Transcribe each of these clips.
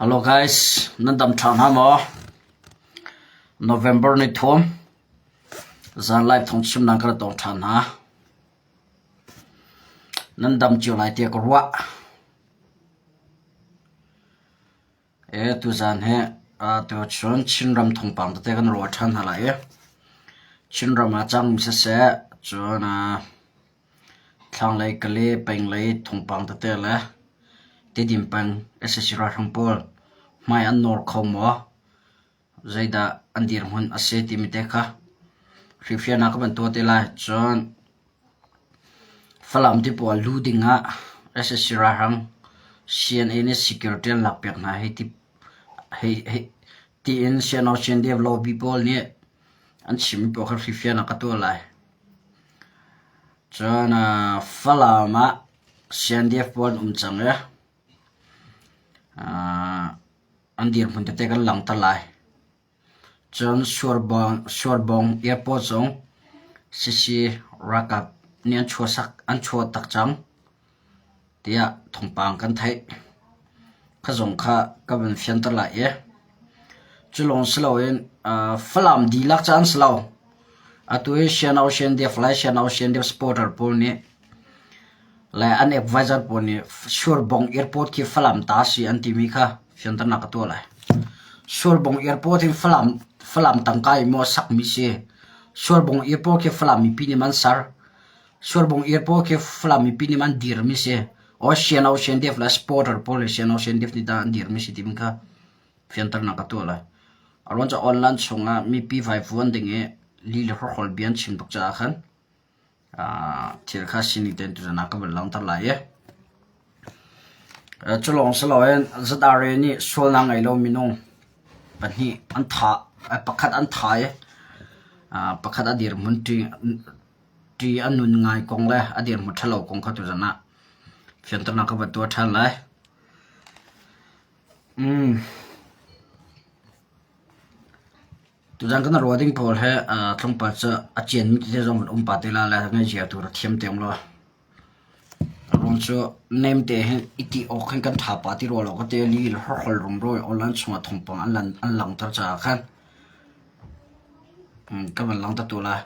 Hello guys, nan dam ṭha hna maw? November ni thum zan live thawngchimnak ka ra tong ṭhan hna. Nan dam cio lai tiah ka ruah. E tuzan hi tuchun Chinram thawngpang tete kan ruah ṭhan hna lai i Chinram ah cangmi siseh, cun thlanglei Kale penglei thawngpang tete le Tidim peng sac ralhrang pawl hmai an nawr kho maw? Zeidah an dirhmun a si timi te kha hrilhfiahnak ka van tuah te lai. Cun Falam ti pawl lu ding ah sac ralhrang CNA nih security an lakpiak hna hei ti hei hei tiin CNO CNDF lobby pawl nih an chimmi pawl kha hrilhfiahnak ka tuah lai. Cun Falam ah CNDF pawl an um cang i an dirhmun tete kan langhter lai. Cun Suarbong airport zong CC ralkap nih an chuahsak an chuah tak cang tiah thawngpang kan theih. Kha zong kha ka van fianter lai i cu lawng si loin Falam dihlak cu an si lo. Atu hi Shan Ocean Def le Shan Ocean Def supporter pawl nih le an advisor pawl nih Surbong Airport khi Falam ta si an timi kha fianternak ka tuah lai. Surbong Airport hi Falam Falam tangka in maw sakmi si. Surbong Airport khi Falam mipi nih man ser. Surbong Airport khi Falam mipi nih man dirmi si. O Shan Ocean Def le supporter pawl le Shan Ocean Def nih dah an dirmi si timi kha fianternak ka tuah lai. A ruang cu online chungah mipi vaivuan ding i li le hrawkhrol bia an chim tuk caah khan thil kha sining tein tuzan ah ka van langhter lai i cu lawng si loin ZRA nih sualnak ngei lo minung pahnih an thah pakhat an thah i pakhat a dirhmun ṭi a nun ngai kong le a dirhmun ṭhalo kong kha tuzan ah fianternak ka van tuah ṭhan lai. Tuzan kan ruah ding pawl he tlawmpal cu a cianmi tete zong an um pah te lai le ngaihchia tu rak thiam te um law. A ruang cu nem te hin i ti awk hin kan ṭha pah ti rua lo ka te li le hrawkhrol rumro i online chungah thawngpang an lan an langhter caah khan ka van langhter tu lai.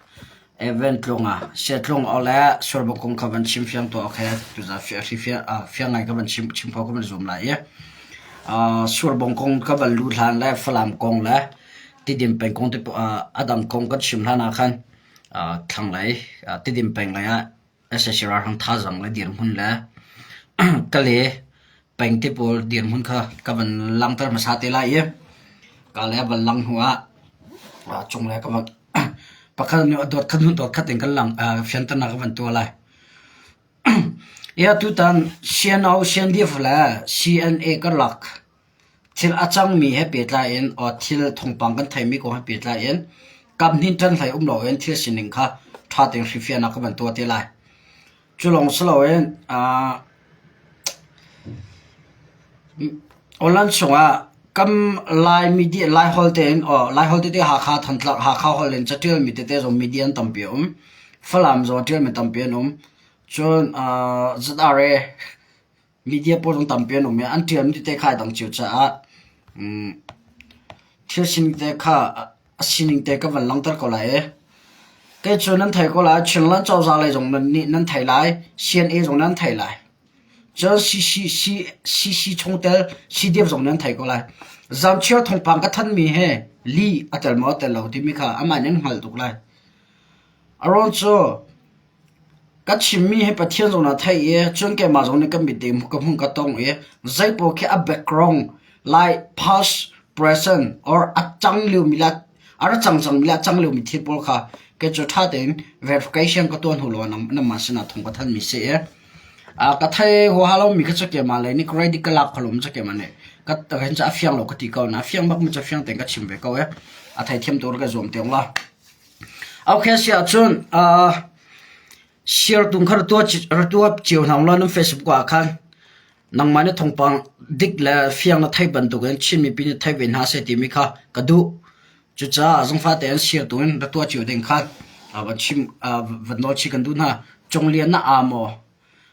Event tlung ah siatlung aw le sualbuk kong kha van chim fiang tuah okay tuzan fiang ngai ka van chim chim kho ka van zum lai i surbong kong ka van lu hlan le Falam kong le Tidim peng kong te a dang kong kan chim hlan ah khan thlanglei Tidim peng lei ah sac ralhrang thazaang le dirhmun le Kale peng te pawl dirhmun kha ka van langhter hmasa te lai i ka le van lang hnu ah cunglei ka van pakhat nih a dot khat hnu dot khat in kan lang fianternak ka van tuah lai. Ia tutan CNO, CNDF le CNA karlak thil a cangmi he pehtlai in or thil thawngpang kan theimi kong he pehtlai in kaphnih ṭan hlei um loin thil sining kha ṭha tein hrilhfiahnak ka van tuah te lai. Cu lawng si loin online chungah kam Lai media Laiholh tein or Laiholh tete Hakha Thantlang Hakha holh in caṭialmi tete zong media an tampi a um. Falam zong a ṭialmi tampi an um. Cun ZRA Media pawl zong tampi an um i an ṭialmi tete kha ai dang cio caah thil sining te kha a sining te ka van langhter ko lai i kei cu nan thei ko lai Chinland cozah lei zong nan nih nan thei lai CNA zong nan thei lai cun CC chungtel CDF zong nan thei ko lai Zamchiar thawngpang ka thanmi he li a tel maw tel lo timi kha amah nih an hngalh tuk lai a ruang cu Ka chimmi hi Pathian zong nih a theih i cun keimah zong nih ka mit ka hmuh ka tong i zeipaoh khi a background like past, present or a cang liomi le a ra cang cangmi le a cang liomi thil pawl kha kei cu ṭha tein verification ka tuah hnu lawng ah nangmah sinah thawng ka thanhmi si i ka thei huaha lomi kha cu keimah lei nih credit ka lak kho lomi cu keimah nih ka hin cu a fiang lo ka ti ko na a fiang bakmi cu fiang tein ka chim ve ko i a theithiam tu ka zuam te ung la. Okay si ahcun siartung kha ra tuah cio hna ulaw nan Facebook ah khan nangmah nih thawngpang dik le fiang na theih bantukin Chin mipi nih thei ve hna seh timi kha ka duh. Cucaah zungfa tein siartung in ra tuah cio ding kha van chim van nawl chih kan duh hna. Cung Lian na aa maw?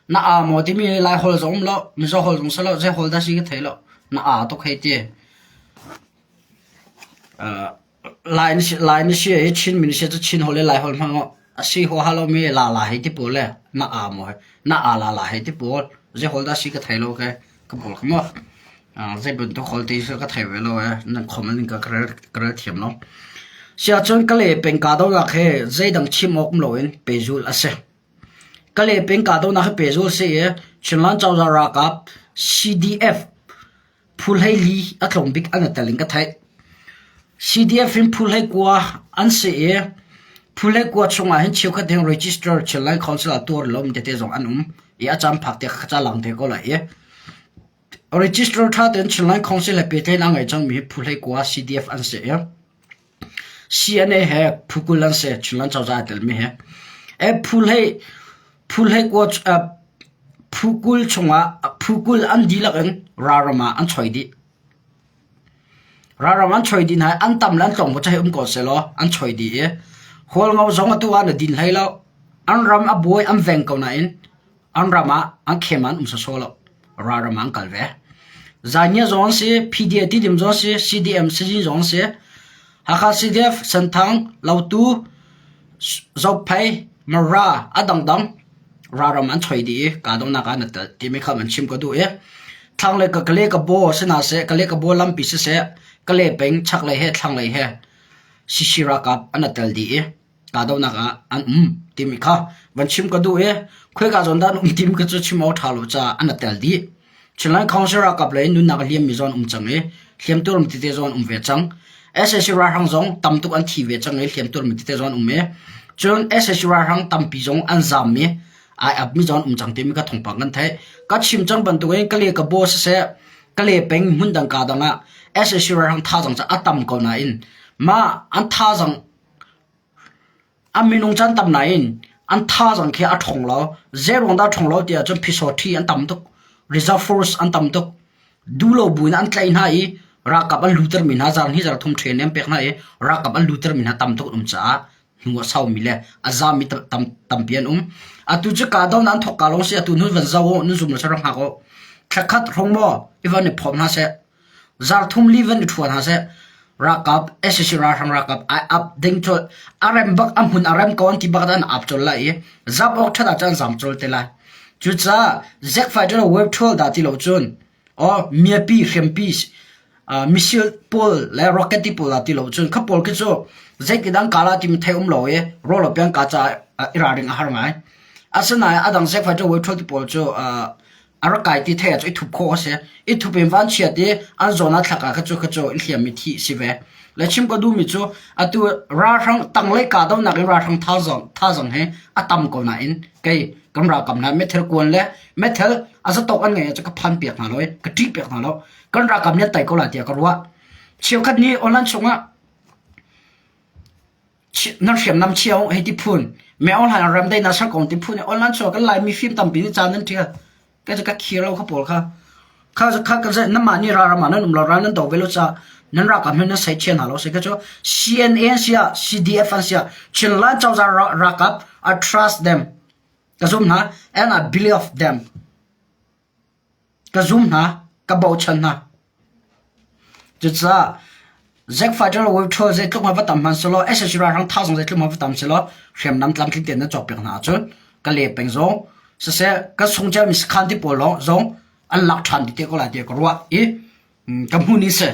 Na aa maw timi Lai holh zong um lo, Mizo holh zong si lo, zei holh dah si ka thei lo. Na aa tuk hei ti. Lai Lai na si i Chin mi na si cu Chin holh le Lai holh hmang u. A si huaha lomi la la hei ti pawl le na aa maw na aa la la hei ti pawl. Zei holh dah si ka thei lo ke ka pawl kha maw. Zei bantuk holh ti cu ka thei ve lo ee. Nan comment in ka rel ka rel thiam lo. Siahcun Kale peng kahdohnak hi zeidang chim awk um loin pehzulh a si. Kale peng kahdohnak hi pehzulh a si i Chinland cozah ralkap CDF Phu 14 a tlawm bik an i tel in ka theih. CDF in phu 19 an si i phu 19 chungah hin cheukhat hin register Chinland Council ah tuar lo mi tete zong an um i a caan phak tiah ka ca lang te ko lai i register ṭha tein Chinland Council he pehtlaihnak a ngei cangmi hi phu 19 CDF an si i CNA he phu 20 an si Chinland cozah aa telmi hi. E phu hlei phu hlei kua phu 20 chungah phu 20 an dihlak in ralram ah an choi dih. Ralram an choi dih hna i an tam le an tlawng cu hei um ko sehlaw an choi dih i Hualngo zong atu ah na din hlei lo. An ram a buai an veng ko nain an ram ah an khem ah an um sawsawh lo. Ralram ah an kal ve. Zainia zong an si, PDA Tidim zong an si, CDM Sizin zong an si. Hakha CDF, Senthang, Lautu, Zophei, Mara, a dangdang ralram an choi dih i kahdohnak ah an i tel timi kha van chim ka duh i thlanglei ka Kale ka baw si hna seh, Kale ka baw lampi siseh, Kale peng chaklei he thlanglei he CC ralkap an i tel dih i kahdohnak ah an um timi kha van chim ka duh i khoika zawn dah an um timi kha cu chim awk ṭha lo caah an i tel dih. Chinland Council ralkap lei nunnak a liammi zong an um cang i hliamtuarmi tete zong an um ve cang. Sac ralhrang zong tam tuk an thi ve cang i hliamtuarmi tete zong an um i cun sac ralhrang tampi zong an zaam i ai apmi zong an um cang timi kha thawngpang kan theih. Ka chim cang bantukin Kale ka baw siseh Kale peng hmundang kaa dang ah sac ralhrang thazaang cu a tam ko nain mah an thazaang A minung can tam nain an thazaang khi a ṭhawng lo. Zeiruang dah a ṭhawng lo ti ahcun phisawṭhi an tam tuk. Reserve force an tam tuk. Duhlo buin an tlaih hna i ralkap an lutermi hna zarhnih zarhthum ṭhen an pek hna i ralkap an lutermi hna tam tuk an um caah hnu a saumi le a zami tam, tampi an um. Atu cu kahdohnak an thawk ka lawng si atu nun van zoh u, nun zum lo seh rak hngak u. Thlakhat hrawng maw i van i phawm hna seh. Zarthum li van i ṭhuan hna seh. Ralkap sac ralhrang ralkap ai ap ding cu a rem bak a hmun a rem ko an ti bak an ap colh lai i zam awk ṭhat ahcun an zam colh te lai. Cucaah Zack Fighter web ṭhual dah ti lo cun aw miapi hriampi uh, missile pawl le rocket ti pawl dah ti lo cun kha pawl khi cu zeitindah an kah timi thei um lo i rawl piang ka caah i ralring a har ngai. Asinain adang Zack Fighter web ṭhual ti pawl cu uh, a rak kai ti thei ah cu i thup khawh a si. I thup in vanchiat i an zawn ah thlak ah kha cu kha cu i hliam i thih si ve. Le chim ka duhmi cu atu ralhrang tanglei kahdohnak in ralhrang thazang thazang he a tam ko nain kei kan ralkap hna meithal kuan le meithal a zatawk an ngeih ah cu ka phan piak hna lo i ka ṭih piak hna lo. Kan ralkap nih an tei ko lai tiah ka ruah. Cheukhat nih online chungah Na hriamnam chia u hei ti phun. Me online ah remdaihnak ser ko ti phun i online chuah kan Laimi fim tampi nih caan nan ṭial. Kei cu ka khir lo kha pawl kha. Kha kha ka namah nih ralram ah nan um lo ral nan do ve lo caah nan ralkap hmanh nan sei chia hna lo si. Kha cu CNA an si ah CDF an si ah Chinland cozah ralkap I trust them. Ka zum hna and I believe them. Ka zum hna, ka bochan hna. Cucaah Zack Fighter Wave zeitluk hmanh va tam hmanh selaw sac ralhrang thazaang zeitluk hmanh va tam selaw hriamnam tlamtling tein nan cawkpiak hna ahcun ka le peng zong siseh ka chung ciami sakhan ti pawl zong an lak ṭhan dih te ko lai tiah ka ruah i Ka hmuh ni si.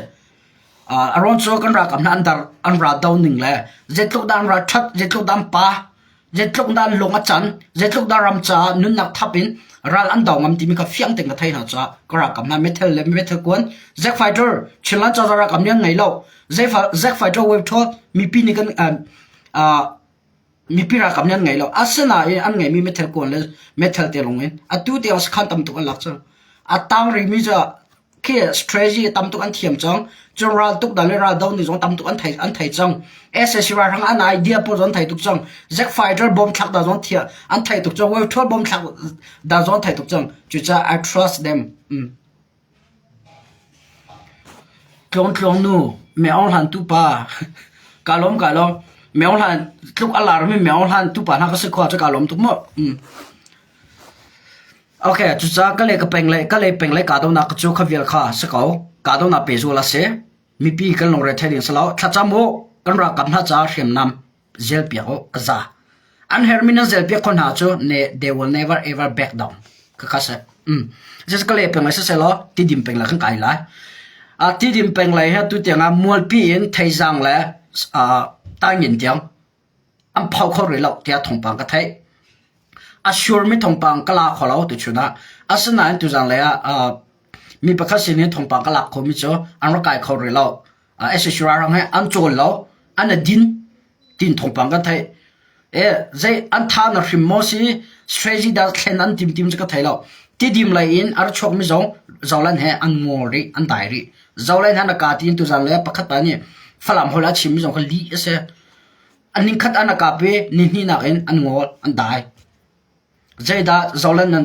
A ruang cu kan ralkap hna an dar an ra do ning le zeitluk dah an ra ṭhat, zeitluk dah an pa, zeitluk dah an lung a can, zeitluk dah ram caah nunnak thap in ral an do ngam timi kha fiang tein ka thei hna caah ka ralkap hna meithal le meithal kuan Zack Fighter Chinland cozah ralkap nih an ngei lo. Zack Fighter wave ṭhawl mipi nih kan mipi ralkap nih an ngei lo. Asinain an ngeimi meithal kuan le meithal te lawng in atu tiang sakhan tam tuk an lak cang. A tang rihmi cu Khi strategy tam tuk an thiam cang. Cun ral tuk dan le ral do ni zong tam tuk an thei an thei cang. SAC ralhrang an idea pawl zong an thei tuk cang. Zack fighter bomb thlak da zong thia an thei tuk cang. Wave 12 bomb thlak da zong an thei tuk cang. Cucaah I trust them. Mm. Tluang tluang nu, me aung hlan tu pa. Ka lawm ka lawm. Me aung hlan tluk a lar mi me aung hlan tu pa hna ka si khua cu ka lawm tuk mu. Mm. Okay, cucaah ka le ka peng le ka le peng le kahdohnak cu kha vial kha si ko. Kahdohnak pehzul a si. Mipi kan lungre thei ding si lo. Thlacam u, kan ralkap hna caah hriamnam zelpiak u, ka za. An hermi nan zelpiak kho hna cu ne they will never ever back down. Ka kha si. Mm. Sis ka le peng le siseh law tidim peng le kan kai lai. Uh, tidim peng le hi tu tiang ah mualpi in theizang le uh, taingin tiang an pho kho rih lo tiah thawngpang ka theih. A surmi thawngpang ka la kho lo tuchun ah. Asinain tuzan lei ah uh, mi pakhat sin in thawngpang ka lak khomi cu an rak kai kho rih lo. Uh, SSU rang he an cawl lo, an a din tin thawngpang kan theih. E zei an tha na hrim maw si strategy dah thlen an tim tim cu ka thei lo. Tidim lei in a ra chuakmi zong zolan he an ngol rih, an dai rih. Zolan he na ka tiin tuzan le pakhat pa nih Falam holh a chimmi zong kha lih a si. A ningkhat an a kap i nihnihnak in an ngawl, an dai. Zeidah zolan nan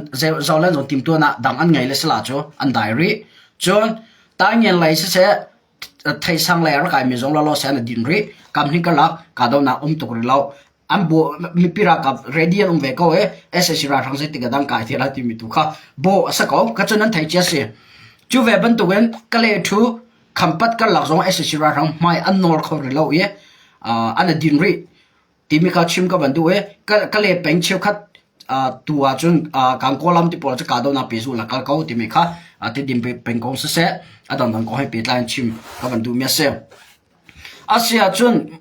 zolan zong timtuan ah dang an ngei le sila cu an dai rih. Cun taingen lei siseh theisang lei a rak kaimi zong lawlaw se an din rih. Kam hnih karlak kahdohnak um tuk rih lo. An bu mipi ralkap ready an um ve ko i sac ralhrang zeitik ah dang kai te lai timi tu kha bawh a si ko. Ka cun an thei cia si. Cu ve bantukin Kalay thu Khampat karlak zong sac ralhrang hmai an nawl kho rih lo i an i din rih timi kha chim ka van duh i Kalay peng cheukhat tu ahcun Gangaw lam ti pawl cu kahdohnak pehzulh na kal ko timi kha Tidim peng kong siseh a dangdang kong he pehtlai in chim ka van duhmi a si. A si ahcun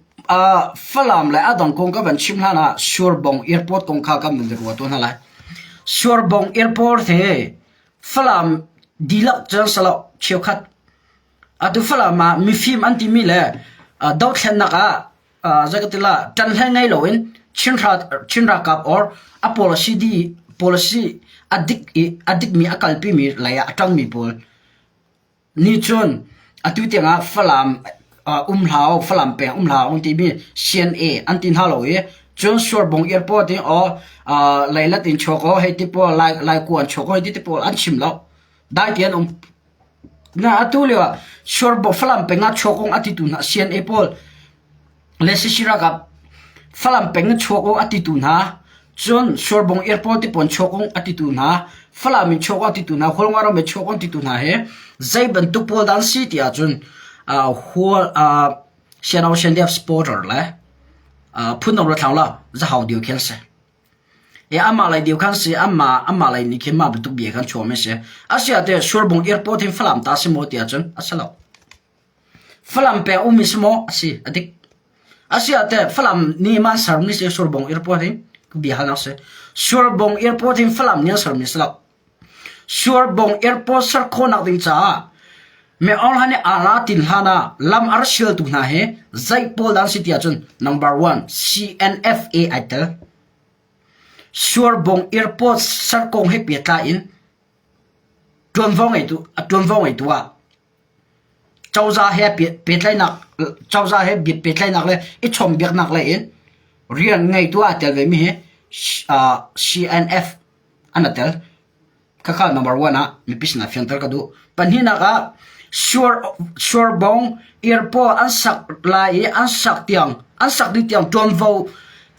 Falam le a dang kong ka van chim hlan ah Surbong Airport kong kha kan van ruah tuah hna lai. Surbong Airport hi Falam dihlak cun si lo cheukhat. Atu Falam ah mifim an timi le dothlennak ah zeikatila ṭanhle ngei loin Chin Chin ralkap or a policy di policy a dik i a dikmi a kalpimi lei ah a ṭangmi pawl nih cun atu tiangah Falam um hlah u, Falam peng um hlah u an timi CNA an ti hna lo i cun Surbung airport in aw Leilet in chuak aw hei ti pawl Lai Laikua in chuak aw hei ti pawl an chim lo. Dai ti an um. Na atu lio ah Surbung Falam peng ah chuak ung a titu hna CNA pawl le Sisi ralkap Falam peng in chuak u a titu hna, cun Surbung airport ti pawn chuak u a titu hna, Falam in chuak u a titu hna, Hualngo ram in chuak u a titu hna hi zei bantuk pawl dah an si ti ahcun uh, Hual uh, Siano Shendev supporter le uh, phundang ro thlang la zahau dio khi an si. E amah lei dio khan si amah amah lei nih khin mah bantuk bia khan chuam si. Asia te Surbung airport hin Falam ta si maw ti ahcun a si lo. Falam peng ummi si maw? A si, a dik. A si ah teh Falam nih mah an sermi si Surbung Airport hi bia halnak si. Surbung Airport hin Falam nih an sermi si lo. Surbung Airport ser khawhnak ding caah Me Aung Hlaing nih ala tin hlan ah lam a rak sialtu hna hi zei pawl dah an si ti ahcun number one CNFA ai tel. Surbung Airport ser kong he pehtlai in ṭuanvo ngeitu a ṭuanvo ngeitu ah Cozah he pehtlaihnak cozah he pehtlaihnak le i chawnhbiaknak lei in rian ngeitu ah aa tel vemi hi CNF an i tel. Khakha number one ah mipi sinah fianter ka duh. Pahnihnak ah Surbong airport an sak lai i an sak tiang an sak dih tiang ṭuanvo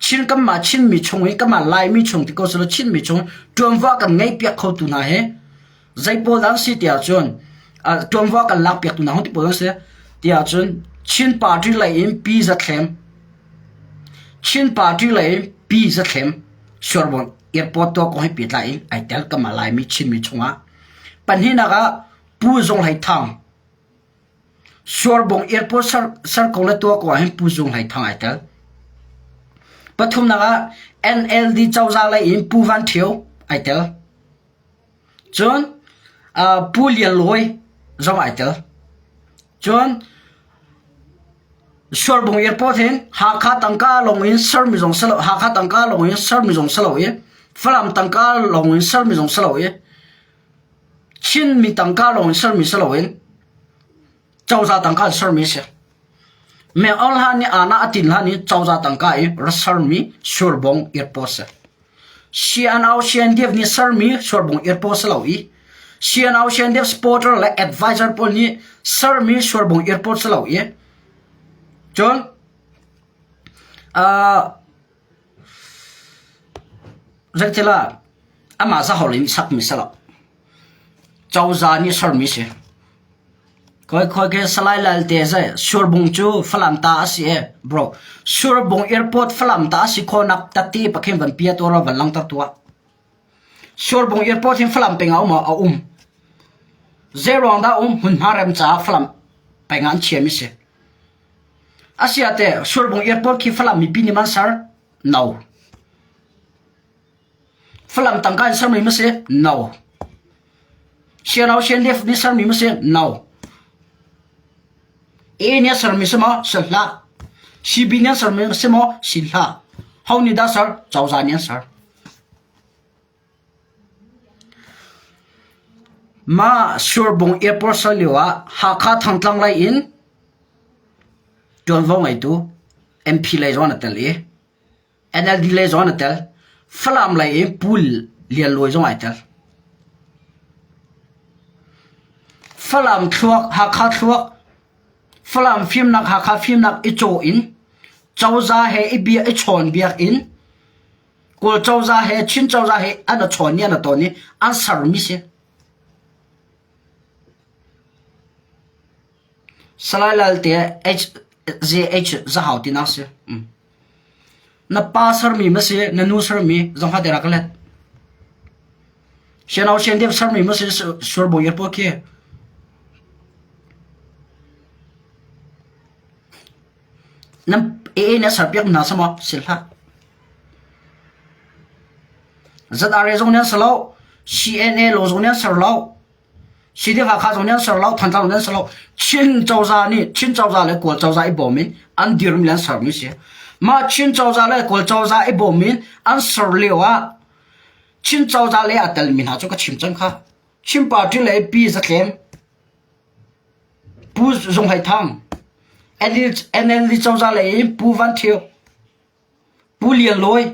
Chin kanmah Chinmi chung i kanmah Laimi chung ti ko selaw Chinmi chung ṭuanvo a kan ngeihpiak khotu hna hi Zei pawl dah an si ti ahcun ṭuanvo a kan lakpiaktu hna hung ti pawl an si ti ahcun Chin party lei in Pi Za Thlem Chin party lei in Pi Za Thlem Suarbon airport tuah kong he pehtlai in ai tel kanmah Laimi Chinmi chungah. Pahnihnak ah Pu Zung Hlei Thang Suarbong airport ser, ser kong le tuah kong ah hin Pu Zung Hlei Thang ai tel. Pathumnak ah NLD cozah lei in Pu Van Ṭhio ai tel. Cun Pu Lian Luai zong ai tel. Cun Suarbung airport hin Hakha tangka lawng in sermi zong si lo, Hakha tangka lawng in sermi zong si lo i Falam tangka lawng in sermi zong si lo i Chinmi tangka lawng in sermi si loin cozah tangka in sermi a si. Meng Aung Hlan nih aana a tin hlan i cozah tangka i ra sermi Surbung airport si. CNO CNDF nih sermi Surbung airport si lo i CNO CNDF supporter le advisor pawl nih sermi Surbung airport si lo i cun uh, zeitilah. Amah zahol in sakmi si lo. Cozah nih sermi si. Khoi khoi ke Salai Lalte zai Surbung cu Falam ta a si e bro. Surbung airport Falam ta a si khonak tatti pakhin van pia to van langter tua. Surbung airport hin Falam peng a um a um. Zeiruang dah um hmunhma rem caah Falam peng ah an chiami si. Asiate Surbung airport khi Falam mipi nih man ser? No. Falam tangka in sermi ma si? No. Sianau sianlef nih sermi ma si? No. A nih a sermi si maw? Si hlah. CB nih an sermi si maw? Si hlah. Ho nih dah ser? Cozah nih an ser. Mah Surbung Airport ser lio ah Hakha Thangtlang lei in ṭuanvo ngeitu MP lei zong an i tel i NLD lei zong an i tel. Falam lei i Pu Lian Luai zong ai tel. Falam thluak, Hakha thluak, Falam fimnak, Hakha fimnak i caw in cozah he i bia i chawn biak in Kawl cozah he Chin cozah he an i chawn i an i ton i an sermi si. Salai Lalte HJH Zahau tinak si. Mm. Na pa sermi ma si, na nu sermi zong ha dera ka let. Sianau sian dep sermi ma si surbo yer po khi. Nam AA na serpiak na sama sil hlah. ZRA zong nan salo, CNA lo zong nan ser lo, CDF Hakha zong nan ser lo, Thantlang zong nan ser lo. Chin cozah nih Chin cozah le Kawl cozah i bawm in an dirmi le an sermi si. Mah Chin cozah le Kawl cozah i bawm in an ser lio ah Chin cozah le a telmi hna cu ka chim cang kha. Chin party le Pi Zatlem, Pu Zung Hlei Thang, NLD cozah lei in Pu Van Thio, Pu Lian Luai,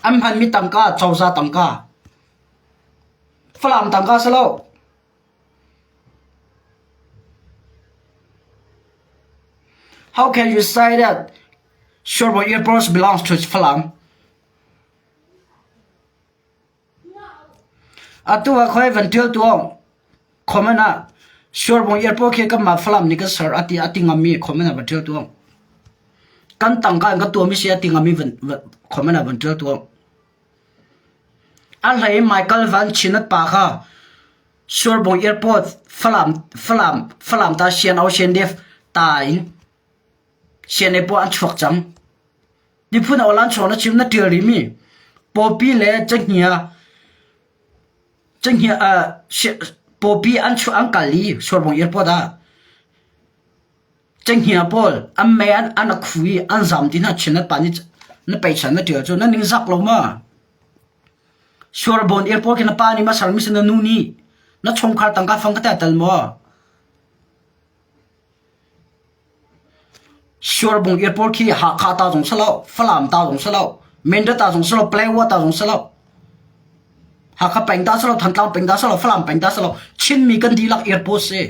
an hmanmi tangka cozah tangka, Falam tangka si lo. How can you say that Surbung Airport belongs to Falam? Atu ah khoi van ṭial tuah comment ah Surbung Airport khi kanmah Falam nih kan ser a ti a ti ngammi comment ah van ṭial tuah. Kan tangka in kan tuahmi si a ti ngammi van comment ah van ṭial tuah. A hlei Michael Van Chinat pa kha Surbung Airport Falam Falam Falam ta Sian Ocean Def ta in Sian Airport an chuak cang. Miphun aw-lan chung na chim na ṭial rihmi pawpi le cenghngia cenghngia uh, pawpi an chuah an kal i Surbung airport ah cenghngia pawl an mei an an a khu i an zam ti hna chin na pa nih na peichan na ṭial cu na ning zak lo ma? Surbung airport khi na pa nih ma sermi si na nu nih na chungkhar tangka fang ka tel maw? Surbung airport khi Hakha ta zong si lo, Falam ta zong si lo, Mindat ta zong si lo, Paletwa ta zong si lo, Hakha peng ta si lo, Thantlang peng ta si lo, Falam peng ta si lo, Chinmi kan dihlak airport si.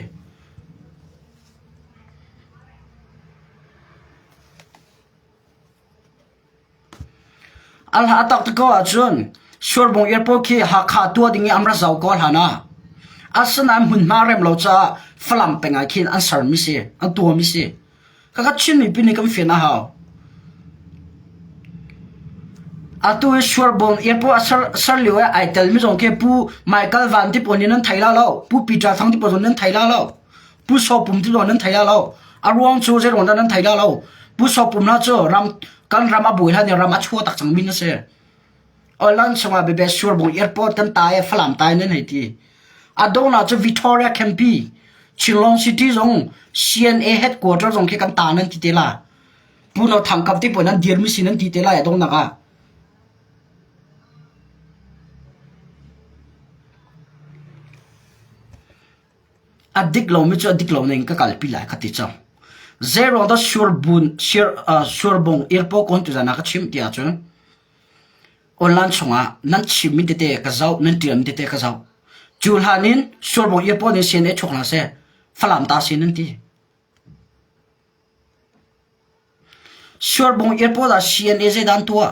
A hla tak te ko ahcun Surbung airport khi Hakha tuah ding i an ra zau ko hlan ah. Asinain hmunhma rem lo caah Falam peng ah khin an sermi si, an tuahmi si. Khakha Chin mipi nih kan fian a hau. Atu i Surbung airport a ser, ser lio i ai telmi zong khi Pu Michael Van ti pawl nih nan thei la lo, Pu Peter Thang ti pawl zong nan thei la lo. Pu Saw Pum ti zong nan thei la lo. A ruang cu zei ruang dah nan thei la lo. Pu Saw Pum hna cu ram kan ram a buai hlan i ram a chua tak cang mi na si. Oilan chungah bebe Surbung airport kan tai Falam tai nan hei ti. A dongnak cu Victoria Campi Chinlong City zong CNA headquarter zong khi kan ta nan ti te la. Pu No Thang Kap ti pun nan dirmi si nan ti te lai a dongnak ah. A dik lomi cu a dik lo ning ka kalpi lai ka ti cang. Zeiruang dah surbun, sir, uh, surbung irpaw kawn tuzan ah ka chim ti ahcun online chungah nan chimmi tete ka zoh, nan ṭialmi tete ka zoh. Cu hlan in surbung irpaw nih CNA chuak hna seh, Falam ta si nan ti. Surbung airport ah CNA zeidah an tuah?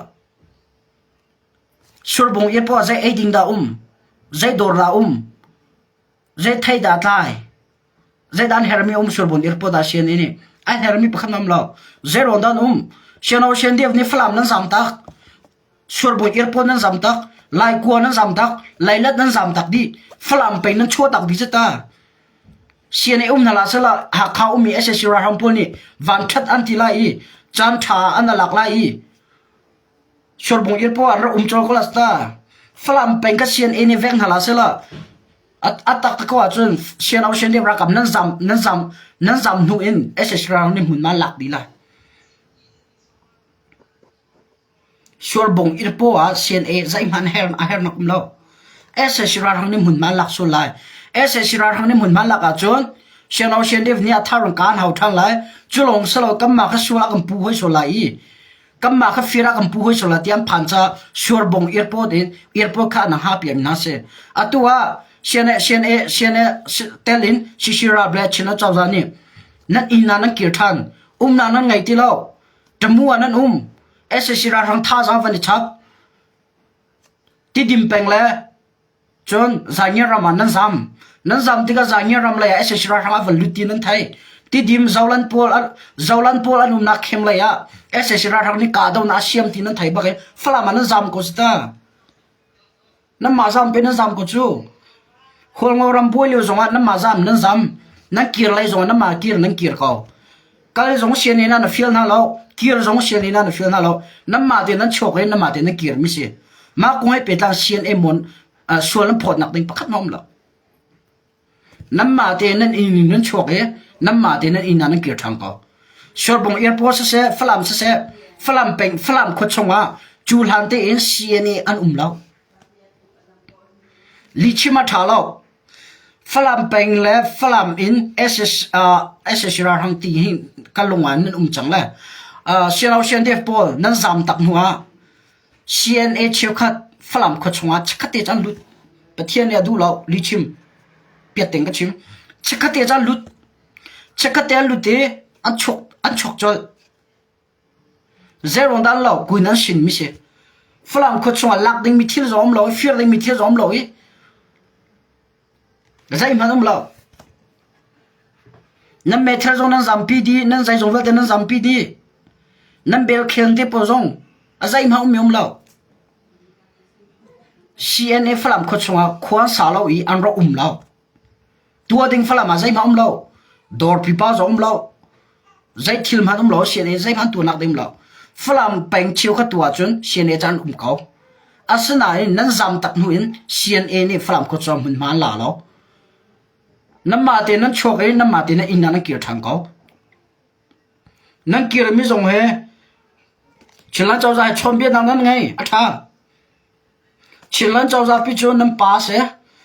Surbung airport ah zei ei ding dah um? Zei dawr dah um? Zei thei dah tlai? Zeidah an hermi um Surbung airport ah CNA nih an hermi pakhat um lo. Zei rawn dah an um? Siano CNDF nih Falam nan zam tak. Surbung airport nan zam tak. Laikua nan zam tak. Lailat nan zam tak dih. Falam peng nan chuah tak dih cu ta. CNA um hna la sala Hakha ummi SAC ralhrang pawl nih vanṭhat an ti lai i caan ṭha an lak lai i Surbung airport ah rak um colh ko la ta. Falam peng ka CNA nih veng hna la sela a tak tak ko ahcun CNO CNDF ralkap nan zam nan zam nan zam hnu in SAC ralhrang nih hmunhma an lak dih lai. Surbung airport ah CNA zeihmanh her a hernak um lo. SAC ralhrang nih hmunhma an lak sual lai. SAC ralhrang nih hmunhma an lak ahcun CNO CNDF nih a thar in ka an hau ṭhan lai. Cu lawng si lo kanmah kha sual ah kan pu hoi sual lai i kanmah kha fir ah kan pu hoi sual lai ti an phan caah Surbung airport in airport kha an ha piak hna si. Atu ah CNA CNA CNA tel in CC ral le Chin cozah nih nan inn ah nan kir ṭhan. Umnak nan ngei ti lo. Tamu ah nan um. SAC ralhrang thazaang van i chap. Tidim peng le cun Zaingir ram ah nan zam. Nan zam tikah Zaingir ram lei ah SAC ralhrang a van lut ti nan thei. Tidim Zolan pawl Zolan pawl an umnak khem lei ah SAC ralhrang nih kahdohnak a siam ti nan thei bak i Falam ah nan zam ko si ta. Nanmah zam pe nan zam ko cu. Hualngo ram buai lio zongah nanmah zam nan zam. Nan kir lei zongah nanmah kir nan kir ko. Kal zong sian in na fial hna lo, kir zong sian in na fial hna lo. Nanmah te nan chuak i nanmah te nan kir mi si. Mah kong he pehtlai CNA mon sual nan phawtnak ding pakhat hmanh um lo. Nanmah tein nan inn in nan chuak i nanmah tein nan inn ah nan kir ṭhan ko. Surbung Airport siseh, Falam siseh, Falam peng, Falam khua chungah cu hlan tein CNA an um lo. Lihchim a ṭha lo. Falam peng le Falam in SS, uh, SS ralhrang ti hi ka lung ah nan um cang le. Uh, Siano CNDF pawl nan zam tak hnu ah CNA cheukhat Falam khua chungah chikkhat te caan lut. Pathian nih a duh lo lihchim piat tein ka chim. Chikkhat te caan lut. Chikkhat te an lut i an chuak an chuak colh. Zeiruang dah an lo kuin an sin mi si. Falam khua chungah lak dingmi thil zong um lo i fir dingmi thil zong um lo i Zeihmanh um lo. Nan meithal zong nan zampi dih, nan zeizong vialte nan zampi dih. Nan belkhel te pawl zong a zeihmanh ummi um lo. CNA Falam khua chungah khua an sa lo i an rak um lo. Tuah ding Falam ah zeihmanh um lo. Dawr pipa zong um lo. Zei thil hmanh um lo CNA zeihmanh tuahnak ding um lo. Falam peng cheu kha tu ahcun CNA cu an um ko. Asinain nan zam tak hnu in CNA nih Falam khua cu hmunhma an la lo. Nanmah tein nan chuak i nanmah tein nan inn ah nan kir ṭhan ko. Nan kirmi zong he Chinland cozah he chawnbiaknak nan ngei a ṭha. Chinland cozah pi cu nan pa si.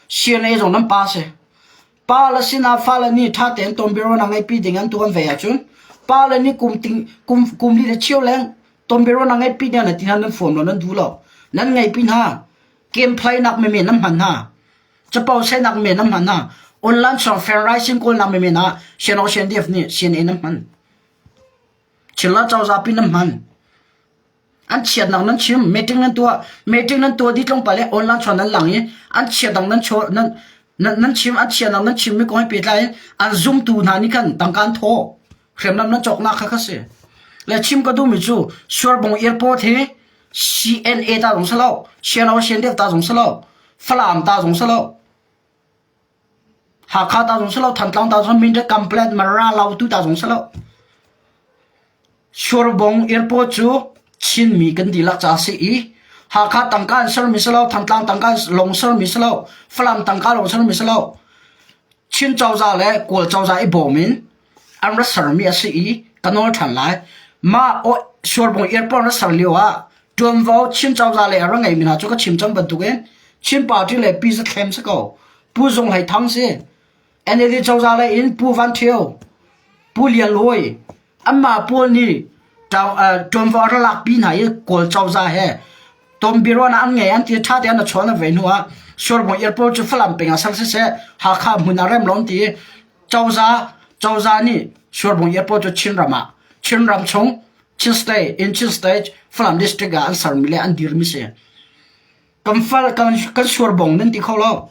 CNA zong nan pa si. Pa le sinah fale nih ṭha tein tonbiaruahnak ngeihpi ding an tuan ve ahcun pa le nih kum ting kum kum li le cheu leng tonbiaruahnak ngeihpi ding an ti hna nan fuam lo nan duh lo. Nan ngeihpi hna. Game play nak menmen nan hman hna. Capo sehnak men nan hman hna. Online song fair rising kawlnak menmen ah CNO CNDF nih CNA nan hman. Chinland cozah pi nan hman. An chiatnak nan chim, meeting nan tuah, meeting nan tuah dih tlawmpal i online chuan nan lang i an chiatnak nan chaw nan nan nan chim an chiatnak nan chimmi kong he pehtlai in an zumtu hna nih khan tangka an thawh. Hriamnam nan cawknak kha kha si. Le chim ka duhmi cu Suarbung Airport hi CNA ta zong si lo, CNO CNDF ta zong si lo, Falam ta zong si lo, Hakha ta zong si lo, Thantlang ta zong Mindat Kamplet Mara Lautu ta zong si lo. Surbung Airport cu Chinmi kan dihlak ca a si i Hakha tangka in sermi si lo, Thantlang tangka lawng sermi si lo, Falam tangka lawng sermi si lo. Chin cozah le Kawl cozah i bawm in an ra sermi a si i ka nawl ṭhan lai. Mah Surbung Airport ra ser lio ah ṭuanvo Chin cozah le a ra ngeimi hna cu ka chim cang bantukin Chin party le Pi Za Thlem si ko. Pu Zung Hlei Thang si. NLD cozah lei in Pu Van Ṭhio, Pu Lian Luai, Anmah pawl nih ṭuanvo a ra lakpi hna i Kawl cozah he tonbiaruahnak an ngei an ti ṭha tein a chawn a ve hnu ah Surbung Airport cu Falam peng ah ser siseh Hakha hmun ah rem lo an ti i cozah cozah nih Surbung Airport cu Chinram ah Chinram chung Chin State in Chin State Falam District ah an sermi le an dirmi si. Kan fal kan kan suarbong nan ti kho lo.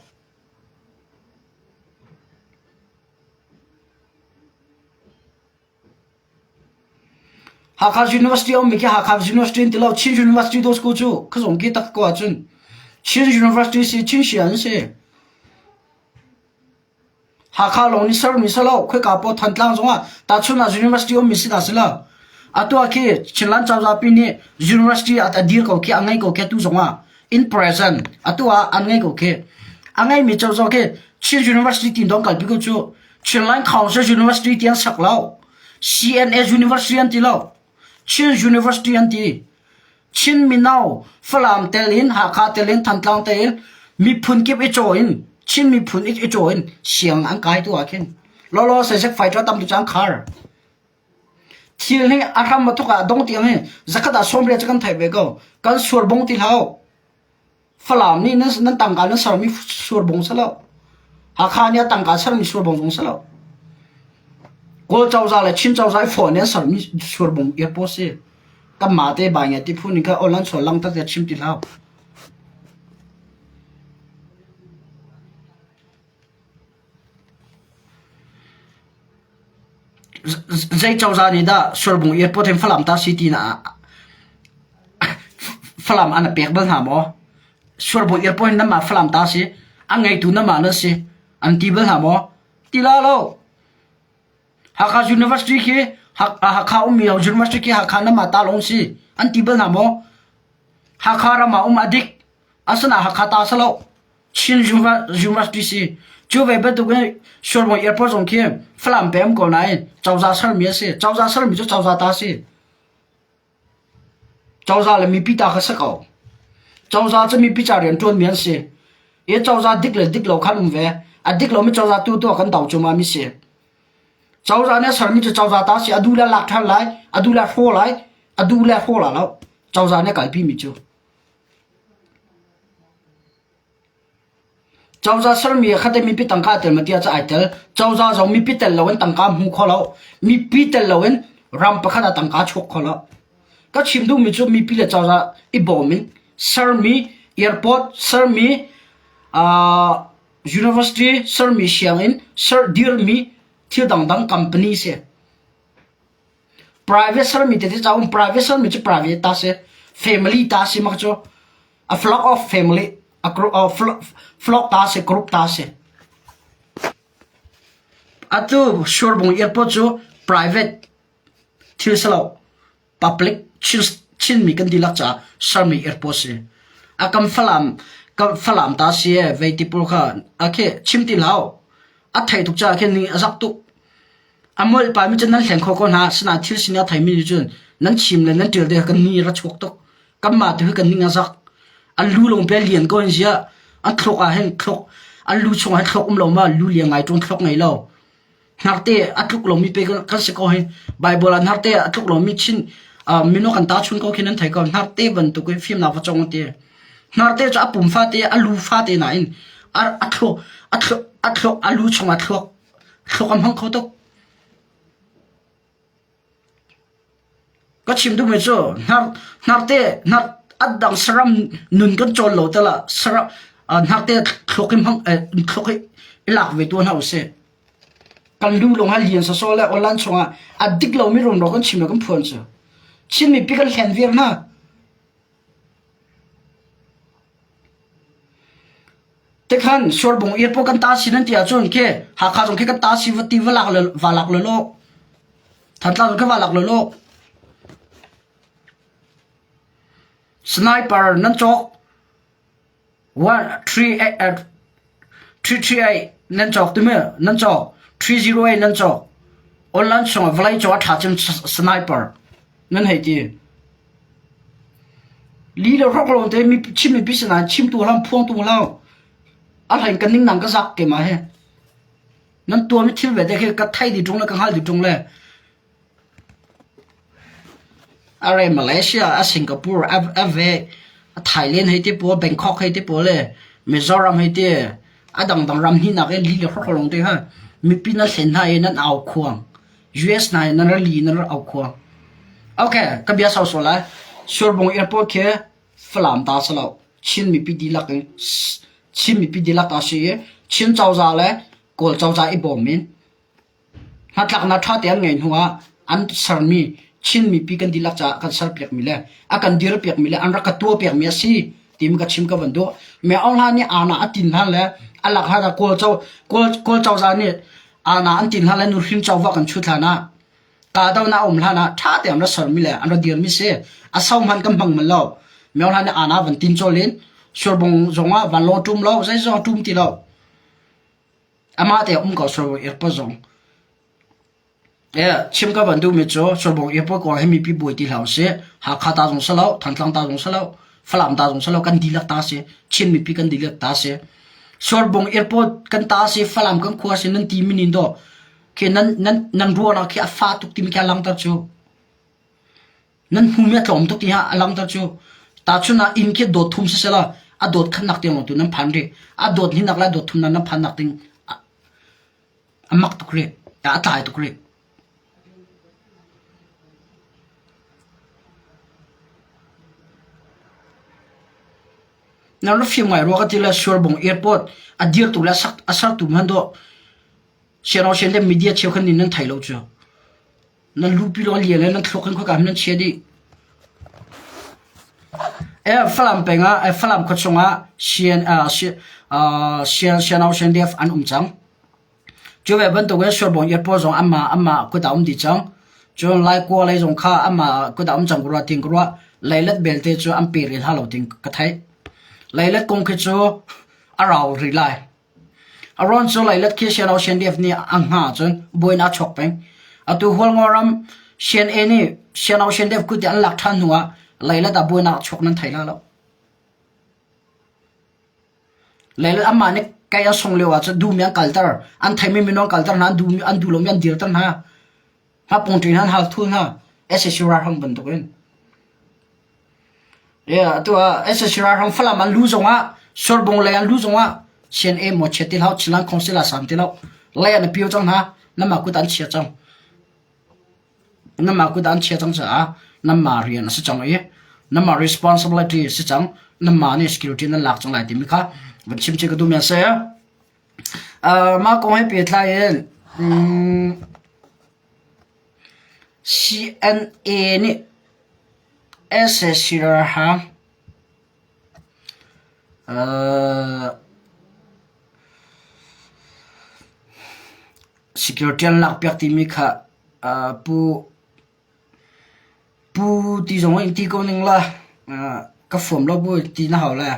Hakha University a ummi khi Hakha University an ti lo. Chin University to school cu khazong ki tak ko ahcun Chin University si Chin si an si. Hakha lawng nih sermi si lo. Khoika paoh Thantlang zongah tahchun ah University ummi si hna si lo. Atu ah khi Chinland cozahpi nih University a dir ko khi a ngei ko khi atu zongah in present atu ah an ngei ko khi. A ngeimi cozah khi Chin University tin dong kalpi ko cu Chinland Council University ti an sak lo. CNA University an ti lo. Chin University an ti. Chin mino Falam tel in Hakha tel in Thantlang tel in miphun kip i caw in Chin miphun i caw in siang an kai tu ah khin lawlaw sesek fighter tam tu cang khar. Thil hi a hram a thuk ah dong tiang hi zakhat ah 90 cu kan theih ve ko. Kan suar bong ti hlah. Falam nih nan tangka nan sermi surbung si lo. Hakha nih a tangka sermi surbung zong si lo. Kawl cozah le Chin cozah i phone nih an sermi surbung airport si. Kanmah te bai ngai ti phun in kha online sual lang tak chim ti hlah. Zei cozah nih dah Surbung airport hin Falam ta si ti na Falam an pek bal hna maw? Surbung airport hin nanmah Falam ta si, a ngeitu nanmah nan si, an ti bal hna maw? Ti la lo. Hakha University khi Hakha ummi University khi Hakha nanmah ta lawng si, an ti bal hna maw? Hakha ram ah um a dik, asinain Hakha ta si lo. Chin University si. Cu ve bantuk in Sualmawi Airport zong khi Falam pem ko nain cozah sermi a si. Cozah sermi cu cozah ta si. Cozah le mipi ta kha si ko. Cozah cu mipi ca rian ṭuanmi an si. I cozah dik le dik lo khan um ve. A dik lomi cozah tu tu ah kan do cuahmah mi si. Cozah nih a sermi cu cozah ta si. A duh le lak ṭhan lai, a duh le hraw lai, a duh le hraw la lo. Cozah nih a kalpi mi cu. Cozah sermi ah khat mipi tangka a tel ma tiah cu ai tel. Cozah zong mipi tel loin tangka hmu kho lo. Mipi tel loin ram pakhat ah tangka chuak kho lo. Ka chim duhmi cu mipi le cozah i bawm in sermi airport, sermi uh, university, sermi sianginn, ser dirmi thil dangdang company si. Private sermi tete ca um private sermi cu private ta si. Family ta si mak cu. A flock of family, a group, uh, flock ta si, group ta si. Atu Surbung airport cu private thil si lo. Public Chinmi kan dihlak caah sermi airport si. A kam Falam, kam Falam ta si e, vei ti pawl kha, a khi chim ti hlah. A thei tuk caah khin ni a zak tuk. A molh pami cu nan hleng kho ko hna, asinain thil sining a theimi nih cun nan chim le nan ṭial te kan ni ra chuak tuk. Kanmah tu hi kan ning a zak. An lu lawng pe lian ko in ziah. An thluak ah hin thluak, an lu chungah hin thluak um lo ma, lu lian ngai ṭung thluak ngei lo. Hnarte a tluk lomi pe kan si ko hi. Bible ah hnarte a tluk lomi chin uh, mino kan ta chun ko khi nan thei ko. Hnarte bantuk in fimnak va cong ti. Hnarte cu a pum fate, a lu fate nain a a thluak a thluak a thluak a lu chungah thluak Thluak a hmang kho tuk. Ka chim duhmi cu hnar hnarte hnar a dang saram nun kan cawl lo tal ah saram hnarte thluak i hmang thluak i i lak ve tu hna usih. Kan lu lawng ha lian sawsawh le online chungah a dik lomi rumro kan chim le kan phuan cu. Chin mipi kan hlen viar hna. Tikhan Surbung airport kan ta si nan ti ahcun khi Hakha zong khi kan ta si va ti va lak le va lak le law. Thantlang zong khi va lak le law. Sniper nan cawk 1 3 8 3 3 8 nan cawk timi nan cawk 308 nan cawk online chungah vawlei cung a ṭha cem sniper nan hei ti. Li le hrok lo te mi chim mipi sinain chimtu hlam phuangtu hlam a hlain kan ning nang ka zak ke ma he nan tuah mi thil ve te khi ka thai di ṭung le ka hngal di ṭung le are Malaysia a Singapore a a ve a Thailand hei ti pawl Bangkok hei ti pawl le Mizoram hei ti a dangdang ram hnih nak in li le hrok lo te ha mipi nan hlen hna i nan au khuang US hna in nan ra li nan ra au khuang. Okay, ka bia sau sual lai. Surbung airport khi Falam ta si lo. Chin mipi dihlak in Chin mipi dihlak ta si i Chin cozah le Kawl cozah i bawm in hnatlaknak ṭha te an ngeih hnu ah an sermi Chin mipi kan dihlak caah kan serpiakmi le a kan dirpiakmi le an rak ka tuahpiakmi a si timi ka chim ka van duh. Me Aung Hla nih aana a tin hlan le a lak hlan ah Kawl Kawl Kawl cozah nih aana an tin hlan le nuhrin covo kan chut hlan ah kahdohnak a um hlan ah ṭha tein an ra sermi le an ra dirmi si. A sau hmanh kan hmang bal lo. Me Aung Hla nih aana van tin cawl in Surbung zong ah vanlawng ṭum lo, zeizong ṭum ti lo. Amah te um ko Surbung airport zong. Chim ka van duhmi cu Surbung airport kong hi mipi buai ti hlah usih. Hakha ta zong si lo, Thantlang ta zong si lo, Falam ta zong si lo, kan dihlak ta si. Chin mipi kan dihlak ta si. Surbung airport kan ta si, Falam kan khua si nan ti minin daw. Khi nan nan nan ruahnak khi a fa tuk timi khi a langhter cu. Nan hmumi a tlawm tuk ti a langhter cu. Tahchun ah inn khi dawt thum sisela a dawt khatnak tiang lawng tu nan phan rih. A dawt hninak le a dawt thumnak nan phannak ding a mak tuk rih. A tlai tuk rih. Nan ra fim ngai rua ka ti le Surbung airport a dirtu le a sertu hmanh dawh Sianawsian le media cheukhat nih nan thei lo cu. Nan lupi lo lian le nan thluak in khuaka nan chia dih. Eh Falam peng ah eh Falam khua chungah sian uh, uh, sian sianawsian def an um cang. Cu ve bantuk in Surbung airport zong amma amma kut ah um dih cang. Cun Laikua lei zong kha amma kut ah um cang rua ting rua leilet belte cu an pe rih hna lo ting ka theih. Leilet kong khi cu a rau rih lai. A rawn cu leilet khi Siano CNDF nih a hnga ahcun buin aa chuak peng. Atu Hualngo ram CNA nih Siano CNDF kut i an lak ṭhan hnu ah leilet ah buainak a chuak nan thei la lo. Leilet amah nih kei a sung lio ah cun duhmi an kalter, an theimi minung an kalter hna, an duhmi an duh lomi an dirter hna. Hngapung ṭi hna an hal thul hna. SAC ralhrang bantukin. Yeah, atu ah SAC ralhrang Falam an lu zongah Surbung lei an lu zongah CNA maw chia ti hlah, Chinland Council ah sam ti lo. Lei an pio cang hna, namah kut an chia cang. Namah kut an chia cang caah namah rian a si cang i namah responsibility a si cang. Namah nih security nan lak cang lai timi kha van chim chih ka duh mi a si. Uh, mah kong he pehtlai in um, CNA nih SAC ralhrang uh, security an lakpiak timi kha uh, pu pu ti zong in ti ko ning la uh, ka fuam lo bu ti na hau le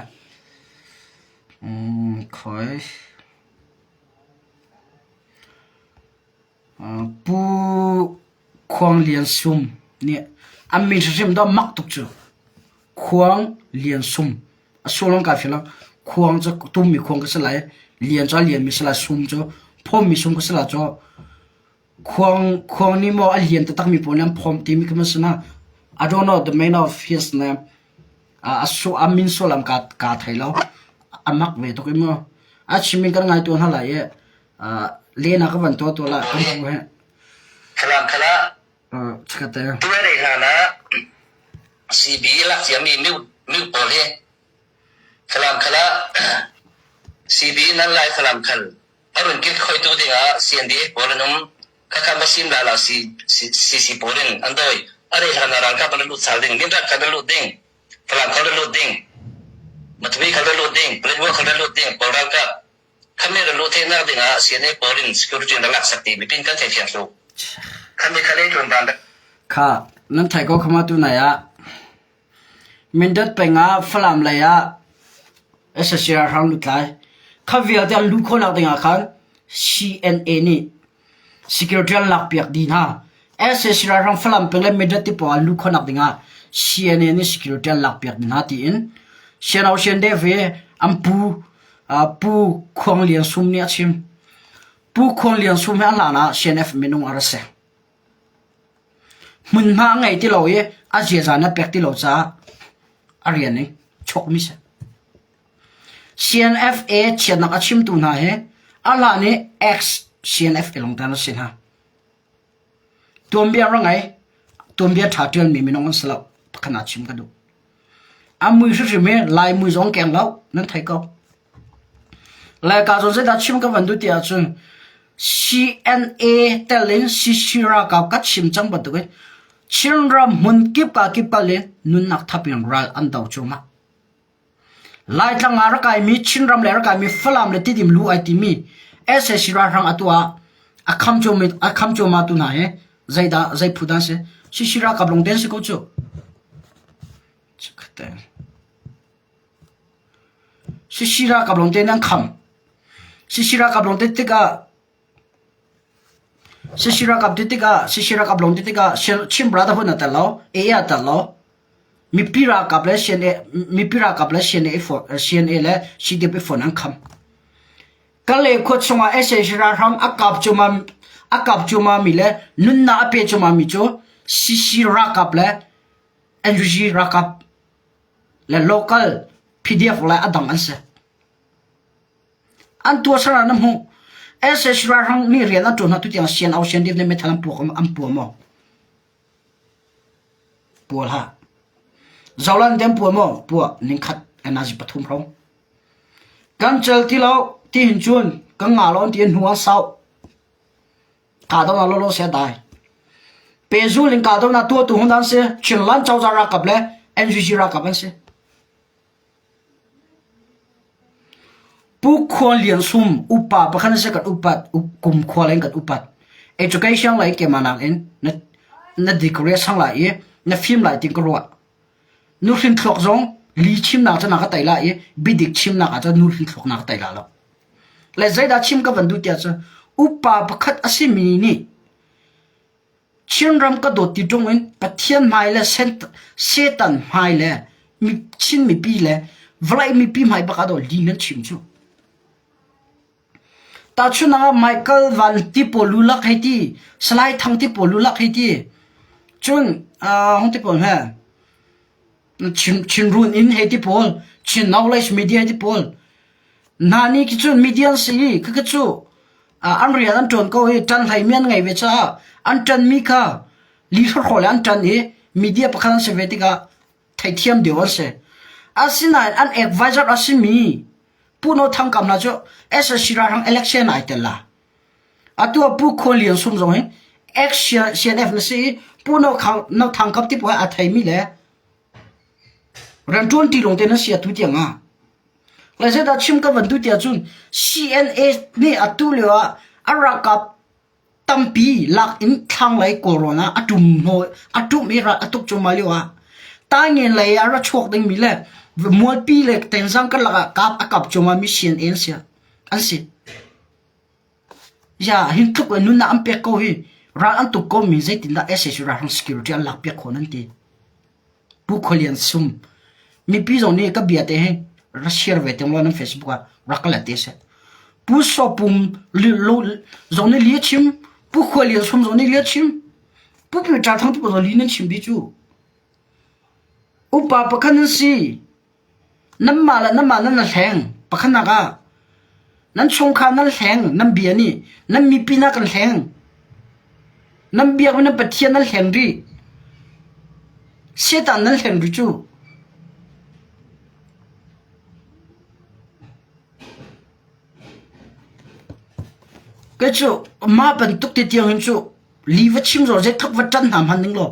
um, khoi Pu Khuang Lian Sum nih an min hrimhrim dawh mak tuk cu. Khuang Lian Sum. A sullam kaa fiang lo. Khuang cu tummi khuang ka si lai. Lian cu a lianmi si lai. Sum cu phawmmi sum ka si lai cu. Khuang, khuang nih maw a lian taktakmi pawl nih an phawm timi khi ma si na. I don't know the meaning of his name. A, su, a min sullam ka, ka thei lo. A mak ve tuk i mu. A chim in kan ngai tuan hna lai i Lena ka van tuah tuah lah kan pu he. Falam khala Chakate. Tuai hlan ah CB lak ciami miu miu pawl hi Falam khala CB nan lai Falam khal a run kil khoitu dingah CNDF pawl an um khakha masim la la CC pawl in an doi a rei hlan ah ralkap an lut sal ding minrat khan an lut ding Falam khal an lut ding Matupi khal an lut ding Paletwa khal an lut ding pawl ralkap Khammi ran luh theihnak dingah CNA pawl in security na laksak ti mipin kan thei fiang tuk. Khammi khale ṭuan dan Kha nan thei ko khama tu nai ah Mindat peng ah Falam lei ah SSC ralhrang lutlai kha vialte an luh khawhnak dingah khan CNA nih Security an lakpiak dih hna. Sac ralhrang Falam peng le Mindat ti pawl an luh khawhnak dingah CNA nih security an lakpiak dih hna tiin Siano Siandev hi an pu Pu Khuang Lian Sum nih a chim. Pu Khuang Lian Sum hi a hlan ah CNF minung a ra si. Hmunhma a ngei ti lo i a ziaza na pek ti lo caah a rian in chawkmi si. CNFA chiatnak a chimtu hna hi a hlan i ex-CNFA lawngte an si hna. Tuanbia ra ngei, tuanbia ṭha ṭialmi minung an si lo. Pakhat ah chim ka duh. A mui hrimhrim hi Lai mui zong keng lo nan thei ko. Laica zawn zeidah chim ka van duh ti ahcun CNA tel in CC ralkap ka chim cang bantukin Chinram hmun kip ka kip kal in nunnak thap in ral an do cuahmah. Laitlang ah rak kaimi Chinram le rak kaimi Falam le Tidim lu ai timi sac ralhrang atu ah a kham cuahmah a kham cuahmah tu hna hi zeidah zei phu dah an si? CC ralkap lawng te an si ko cu. CC ralkap lawng te nan kham. CC ralkap lawng te tikah CC ralkap ti tikah CC ralkap lawng ti tikah Chin Brotherhood na tel lo, AA a tel lo. Mipi ralkap le CNA mipi ralkap le CNA CNA le CDF i fon an kham. Kale khua chungah sac ralhrang a kap cuahmah a kap cuahmah mi le nunnak a pe cuahmah mi cu CC ralkap le NUG ralkap le local PDF le a dang an si. An tuahser ah na hmuh. Sac ralhrang nih rian an ṭuan hna tutiang CNO CNDF nih meithal an puak an pua maw? Pua hlah. Zolan te an pua maw? Pua ningkhat NRG pathum hrawng. Kan cel ti lo ti hin cun kan nga lo an ti hnu an sau. Kahdohnak lawlaw si a dai. Pehzul in kahdohnak tuahtu hun an si. Chinland cozah ralkap le NUG ralkap an si. Pu Khual Lian Sum upa pakhat na si kan upat kum khua in kan upat. Education lei keimah nakin na na degree a sang lai i na fim lai ti ka ruah. Nuhrin thluak zong li chimnak cu na ka tei lai i biadik chimnak ah cun nuhrin thluak na ka tei la lo. Le zeidah chim ka van duh tiah cun upa pakhat a simi nih Chinram ka dawt ti ṭung in Pathian hmai le Satan hmai le Chin mipi le vawlei mipi hmai bak ah daw li nan chim cu. Tahchunhnak ah Michael Van ti pawl lulak hei ti, Salai Thang ti pawl lulak hei ti, cun hong ti pawl he Chin Chinrun in hei ti pawl, Chin Knowledge Media hei ti pawl. Hna nih khi cun media an si i khakha cu an rian an ṭuan ko i ṭan hleimi an ngei ve caah an ṭanmi kha li hrawhrawl le an ṭan i media pakhat an si ve tikah theithiam deuh an si. Asinain an advisor a simi Pu No Thang Kam hna cu SSC ralhrang election ai tel la. Atu ah Pu Khual Lian Sum zong hi ex CNF na si i Pu No No Thang Kam ti a theimi le rianṭuan ti lawng te na si atu tiang ah. Le zeidah chim ka van tu tiah cun CNA nih atu lio ah a ralkap tampi lak in thlanglei Kawlrawn ah a ṭum hnaw a ṭum i ral a tuk cuahmah lio ah Taingen lei ah ra chuak dingmi le Mualpi le Tenzang karlak ah kap a kap cuahmah mi CNA an si. An si. Ya hin tluk in nunnak an pek ko hi ral an tuk ko mi zeitindah sac ralhrang security an lak piak khawh nan ti. Pu Khualian Sum mipi zong nih ka bia te hi ra share ve te nan Facebook ah rak ka let te seh. Pu Sopum zong nih li a chim, Pu Khualian Sum zong nih li a chim, Pu Peter Thang tu zong li nan chim dih cu. Upa pakhat nan si. Nanmah le nanmah nan i hleng. Pakhatnak ah nan chungkhar nan hleng, nan bia nih nan mipi na kan hleng. Nan biakmi nan Pathian nan hleng rih. Satan nan hleng rih cu. Kei cu mah bantuk te tiang hin cu li va chim zaw zeitluk va ṭan hna hmanh ning law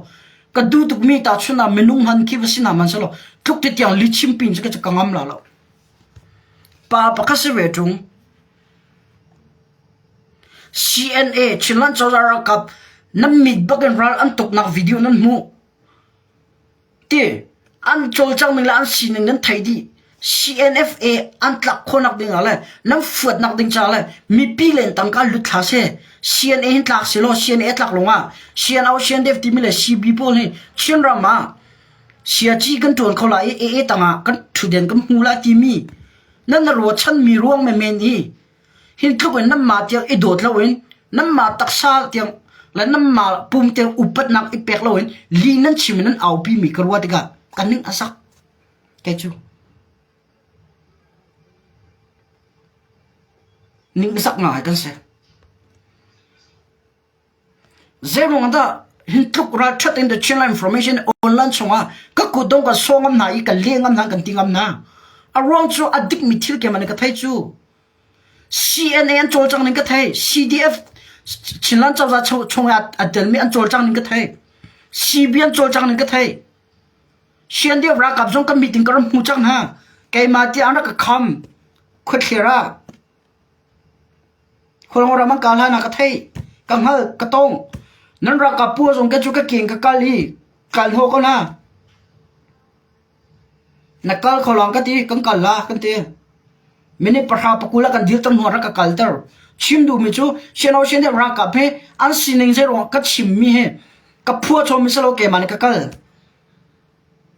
ka duh tukmi tahchun ah minung hman khi va si hna hmanh selaw tluk te tiang li chim pin cu ka ngam la lo. Pa pakhat si ve ṭung. CNA Chinland Cozah ralkap nan mit bakin ral an tuknak video nan hmuh. Ti an cawlcang ning le an sining nan theih dih. CNFA an tlak khawhnak ding ah le nan fuatnak ding caah le mipi len tangka lut thla seh. CNA hin tlak selaw CNA tlak lawng ah CNO CNDF timi le CB pawl hi Chinram ah siaci kan ṭuan kho lai i AA tangah kan ṭhutden kan hmu lai timi nan na ruahchanmi ruang menmen i Hin tluk in nanmah tiang i dawt loin nanmah taksa tiang le nanmah pum tiang upatnak i pek loin li nan chim i nan aupi mi ka ruah tikah ka ning a sak. Kei cu ning zak ngai kan si. Zeiruang dah? Hin tluk ralṭhat in the Chinland Information online chungah ka kutdong ka sawng ngam hna i ka le ngam hna kan ti ngam hna. A ruang cu a dikmi thil keimah nih ka thei cu. CNA an cawlcang ning ka thei. CDF Chinland cozah chung ah a telmi an cawlcang ning ka thei. CB an cawlcang ning ka thei. CNDF ralkap zong kan meeting ka rak hmu cang hna. Keimah tiah an rak ka kham. Khuathlir ah. Khualngo ram an kal hlan ah ka theih. Ka hngal, ka tong. Nan ralkap pu zong ka cu ka king ka kal i kal hnawh ko hna. Na kal kho lawng ka ti, kan kal la kan ti. Minute pahra pakul ah kan dir tam hnu rak ka kalter. Chim duhmi cu siano sian deuh ralkap he an sining zei ruangah ka chimmi he ka phua chom mi silo keimah nih ka kal.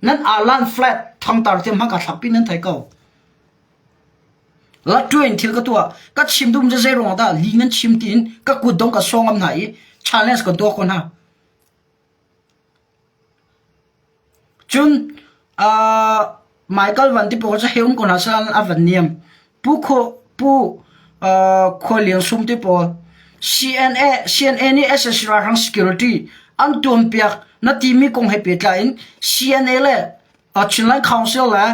Nan alan flat thangtar tiang hmang ka thlakpi nan thei ko. Lattuin thil ka tuah. Ka chim duhmi cu zei ruangah dah li nan chim tiin ka kut dong ka sawng ngam hna i challenge kan tuah ko hna. Cun uh, Michael Van ti pawl cu hei um ko hna seh a van niam. Pu Kho Pu uh, Khua Lian Sum ti pawl CNA CNA nih SSC ralhrang security an tuanpiak na timi kong he pehtlai in CNA le uh, Chinland Council le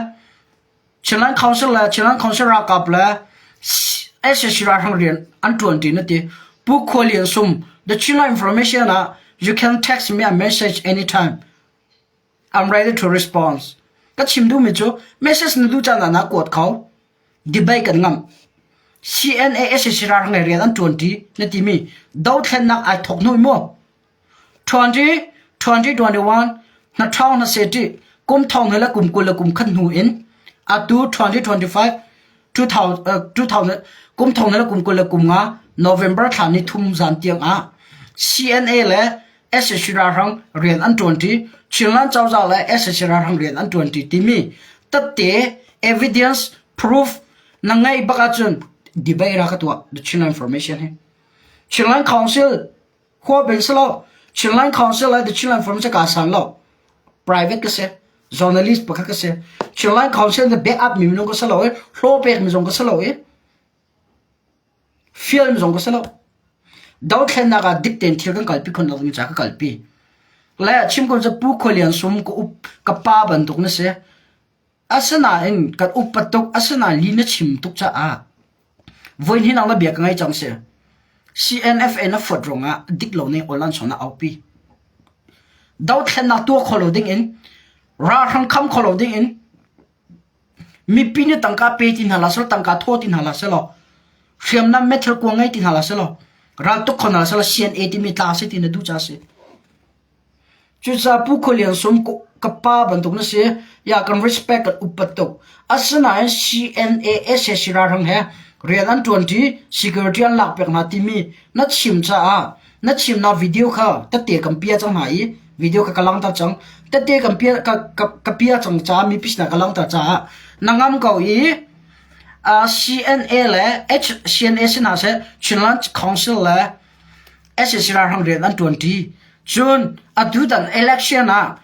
Chinland Council le Chinland Council ralkap le SAC ralhrang rian an ṭuan ṭi na ti. Pu Khua Lian Sum, The Chinland Information ah you can text me a message anytime. I'm ready to respond. Ka chim duhmi cu message na duh caan ah na kuat kho. Debate kan ngamh. CNA SAC ralhrang rian an ṭuan ṭi na timi dothlennak ai thawk hnu mu. 20, 2021 hnaṭhawng hna seh ṭih kum thong le kum 20 le kum khat hnu in atu 2025 2000 kum thong le kum 20 le kum nga November thla ni thum zan tiang ah CNA le SAC ralhrang rian an ṭuanṭi Chinland cozah le SAC ralhrang rian an ṭuanṭi timi tatte evidence proof na ngeih bak ahcun debate ra ka tuah the Chinland Information hi Chinland Council Khua bel si lo. Chinland Council le The Chinland Forum cu kaa san lo. Private ka si. Journalist pakhat ka si. Chinland Council na back up mi minung ka si lo i hlaw pek mi zong ka si lo i fial mi zong ka si lo. Dothlennak ah dik tein thil kan kalpi khun lo ding ca ka kalpi. Le chim ko cu Pu Khua Lian Sum ka up ka pa bantuk na si. Asinain kan upat tuk, asinain li na chim tuk caah voihnih nang na bia ka ngei cang si. CNFA na fuat ruangah dik lo ning awl an sawng na aupi. Dothlennak tuah kho lo ding in, ralhrang kham kho lo ding in, mipi nih tangka pe ti hna la selaw, tangka thaw ti hna la selaw, hriamnam metal kuang ngei ti hna la selaw, raltuk kho hna la selaw CNA timi tla si ti na duh ca si. Cucaah Pu Khua Lian Sum ka pa bantuk na si. Ya kan respect kan upat tuk. Asinain CNA sac ralhrang he rian an ṭuanṭi, security an lakpiak hna timi na chim caah na chimnak video kha tette kan pia cang hna i video kha ka langhter cang. Tette kan pia ka, ka, ka pia cang caah mipi sinah ka langhter caah na ngam ko i uh, CNA le H CNA si hna seh Chinland Council le sac ralhrang rian an ṭuanṭi. Cun atutan election ah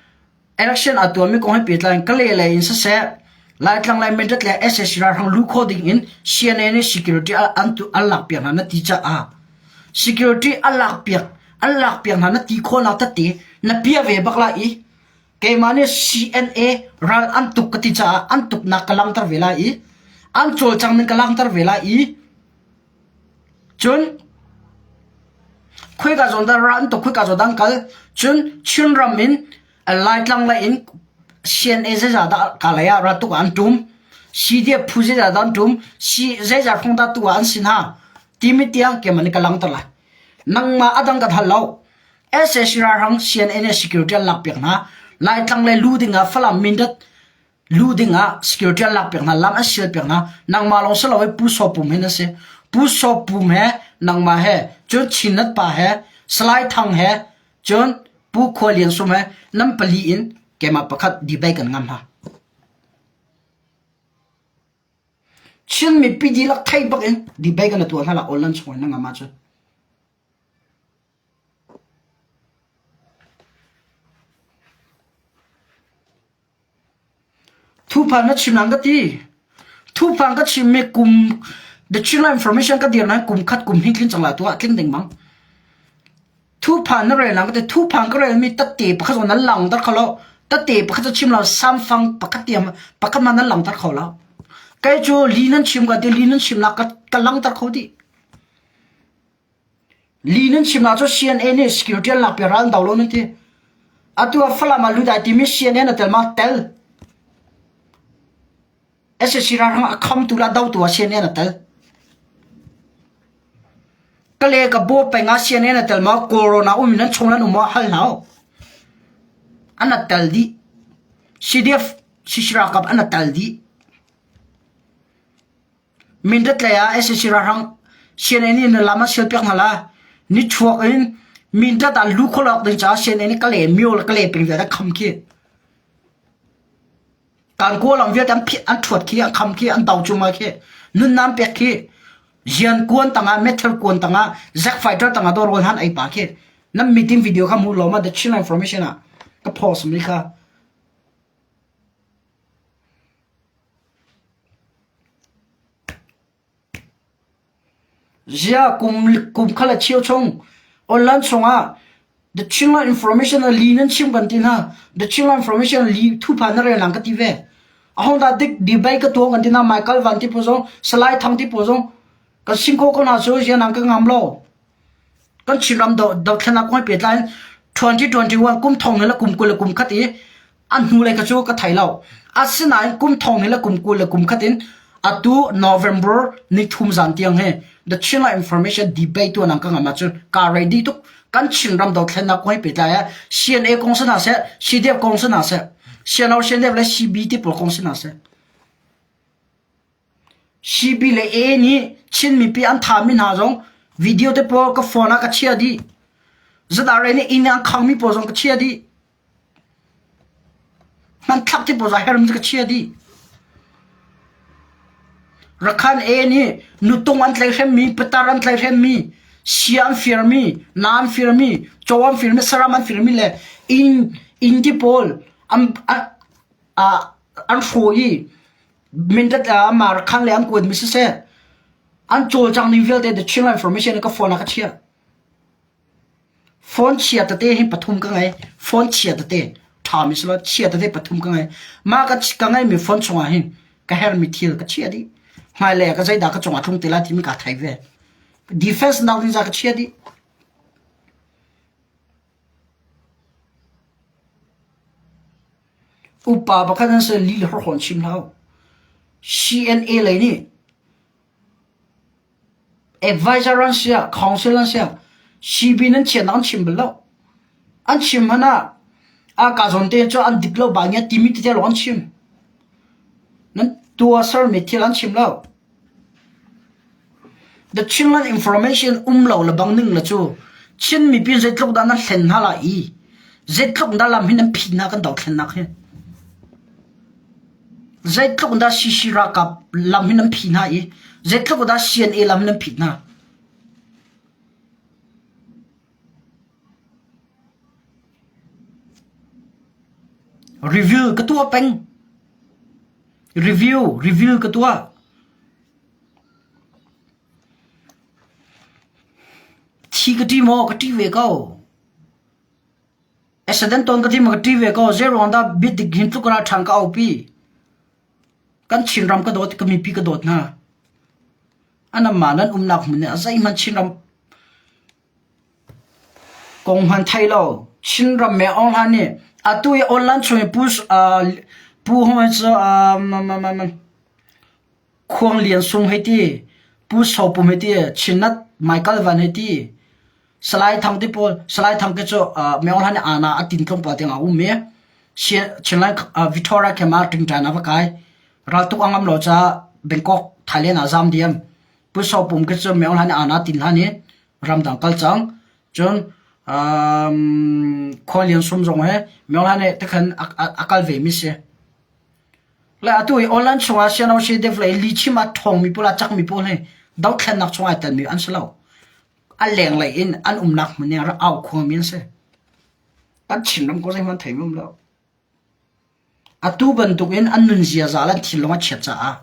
election a tuahmi kong he pehtlai in Kalay lei in siseh, Laitlang le Mindat le sac ralhrang luh khawh ding in CNA nih security an an lakpiak hna na ti caah security a lakpiak an lakpiak hna na ti khawhnak tete na pia ve bak lai i keimah nih CNA ral an tuk ka ti caah an tuknak ka langhter ve lai i an cawlcang ning ka langhter ve lai i Cun khoika zawn dah ra an tuk, khoika zawn dah an kal. Cun Chinram in Laitlang lei in CNA zeizah dah Kalay ah raltuk ah an ṭum, CDF phu zeizah dah an ṭum, zeizah hrawng dah tu ah an si hna timi tiang keimah nih ka langhter lai. Nangmah a dang ka hal lo. SAC ralhrang CNA nih security an lakpiak hna. Laitlang lei lu ding ah Falam Mindat luh dingah security an lakpiak hna, lam an sialpiak hna. Nangmah lawng si lo i Pu Saw Pum hin a si. Pu Saw Pum he nangmah he cun Chinnet pa he Salai Thang he cun Pu Khua Lian Sum he nan pali in keimah pakhat debate kan ngam hna. Chin mipi dihlak thei bak in debate kan tuah hna la online chung in na ngam ahcun. Thuphan na chim nan ka ti. Thuphan ka chimmi kum the Chinland Information ka dir nan kum khat kum hnih tling cang la tu ah tling ding mang. Thuphan na rel nak te thuphan ka rel mi tatte pakhat zong nan langter kho lo. Tatte pakhat cu chim lo samfang pakhat tiang pakhat ma nan langter kho lo. Kei cu li nan chim ka ti li nan chim nak ka, ka langter kho dih. Li nan chim nak cu CNA nih security an lak pi ral an do lo nan ti. Atu ah Falam ah lut ai timi CNA na tel ma tel. SAC ralhrang a khamtu le a dotu ah CNN a tel. Kale ka bo peng ah CNN a tel maw Corona um in an chung lan um maw hal hna u. An a tel dih. CDF CC ralkap an a tel dih. Mindat lei ah SAC ralhrang CNN nih na lam an sial piak hna la. Ni chuak in Mindat ah lu kholak ding caah CNN nih kale myo le kale peng vialte kham khi. Kan Kawlram vialte an phit an ṭhuat khi an kham khi an do cuahmah khi nunnak pek khi rian kuan tangah metal kuan tangah Zack fighter tangah dawr rawl han ei pa khi nan meeting video kha hmu lo ma the Chin information ah ka post mi kha Ziah kum kha le cheu chung online chungah The Chinland Information a li nan chim kan ti hna. The Chinland Information li thupha na rel nang ka ti ve. Ahong dah dik debate ka tuah kan ti hna Michael Van ti pawl zong Salai Thang ti pawl zong kan sing ko ko hna cu ziah nang ka ngam lo. Kan Chinram dothlennak kong he pehtlai in 2021 kum thong le kum 20 le kum khat i an hnulei kha cu ka thei lo. Asinain kum thong hi le kum 20 le kum khat in atu November ni thum zan tiang hi The Chinland Information debate tuah nang ka ngam ahcun ka ready tuk. Kan Chinram dothlennak kong he pehtlai ah CNA kong si hna seh, CDF kong si hna seh, CNO, CNF le CB ti pawl kong si hna seh. CB le A nih Chin mipi an thahmi hna zong video te pawl ka phone ah ka chiah dih. ZRA nih inn an khangmi pawl zong ka chiah dih. Hmanthlak te pawl zong hermi ka chiah dih. Rakhan A nih nutung an tlaihhremmi, patar an tlaihhremmi, sia an firmi, na an firmi, caw an firmi, saram an firmi le inn inn ti pawl an an hrawh i Mindat ah Marakhan le an kuatmi siseh an cawlcang ning vialte the Chinland Information ka phone ah ka chiah. Phone chia tete hi pathum ka ngei. Phone chia tete ṭhami si lo chia tete pathum ka ngei. Mah ka ka ngeimi phone chungah hin ka hermi thil ka chiah dih. Hmailei ah ka zeidah ka cungah tlung te lai timi kaa thei ve. Defense nak ding za ka chia dih. Upa pakhat an si lih le horhawn chim hlah u. CNA lei nih advisor an si ah, council an si ah, CB nan chiatnak an chim bal lo. An chim hmanh ah a ka zawn te cu an dik lo ba ngia timi tete lawng an chim. Nan tua sermi thil an chim lo. The Chinland information um lo le bang ning le cu Chin mipi zeitluk dah nan hlen hna lai i zeitluk dah lam hi nan phit hna kan dothlennak hi. Zeitluk dah CC ralkap lam hi nan phih hna i zeitluk dah CNA lam hi nan phit hna. Review ka tuah peng. Review, review ka tuah. Thi ka ṭi maw? Ka ṭi ve ko. Accident tawn ka ti maw? Ka ṭi ve ko. Zeiruang dah biadik hin tluk ral ṭhan ka aupi? Kan Chinram ka dawt, ka mipi ka dawt hna. Anamah nan umnak hmun nih a zeihmanh Chinram Kong hman thei lo. Chinram me Aung Hlan nih atu i online chung i Pu Pu Hung cu Khuang Lian Sung hei ti, Pu So Pum hei ti, Chinat Michael Van hei ti, Salai Thang ti pawl, Salai Thang te cu Me Aung Hlan nih aana a tin tlawmpal tiang a um i Chinland Victoria camp ah ṭingṭan a va kai. Raltuk a ngam lo caah Bangkok, Thailand ah zaam diam. Pu So Pum khi cu Me Aung Hlan nih aana tin hlan i ramdang kal cang. Cun um, Khualian Sum zong he Me Aung Hlan nih tikhan a, a, a kal ve mi si. Le atu i online chungah siano si dev le lichim a ṭhawngmi pawl a cakmi pawl hi dothlennak chungah ai telmi an si lo. A lenglei in an umnak hmun in rak au khuangmi an si. Kan Chinram ko zeihmanh thei um lo. Atu bantukin an nun ziaza le an thinlung a chiat caah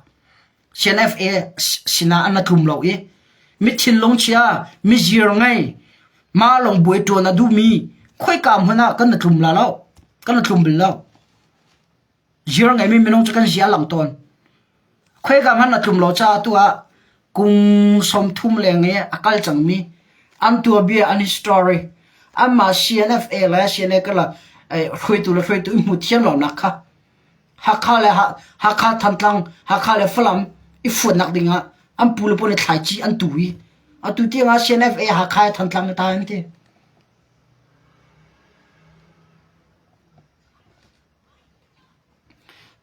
CNFA sinah an la tlum lo i mi thinlung chia, mi zir ngei. Mah lawng buai ṭuan a duhmi khoika hmanh ah kan i tlum la lo. Kan i tlum bal lo. Zir ngeimi minung cu kan zia a lang tawn. Khoika hmanh a tlum lo caah atu ah kum 30 leng i a kal cangmi an tuabia an history anmah CNFA le CNA kala hruaitu le hruaitu i hmu thiam lonak kha Hakha le Hakha Thantlang Hakha le Falam i fuatnak dingah an pu le pawl nih thlaici an tu i atu tiangah CNFA Hakha Thantlang ta an ti.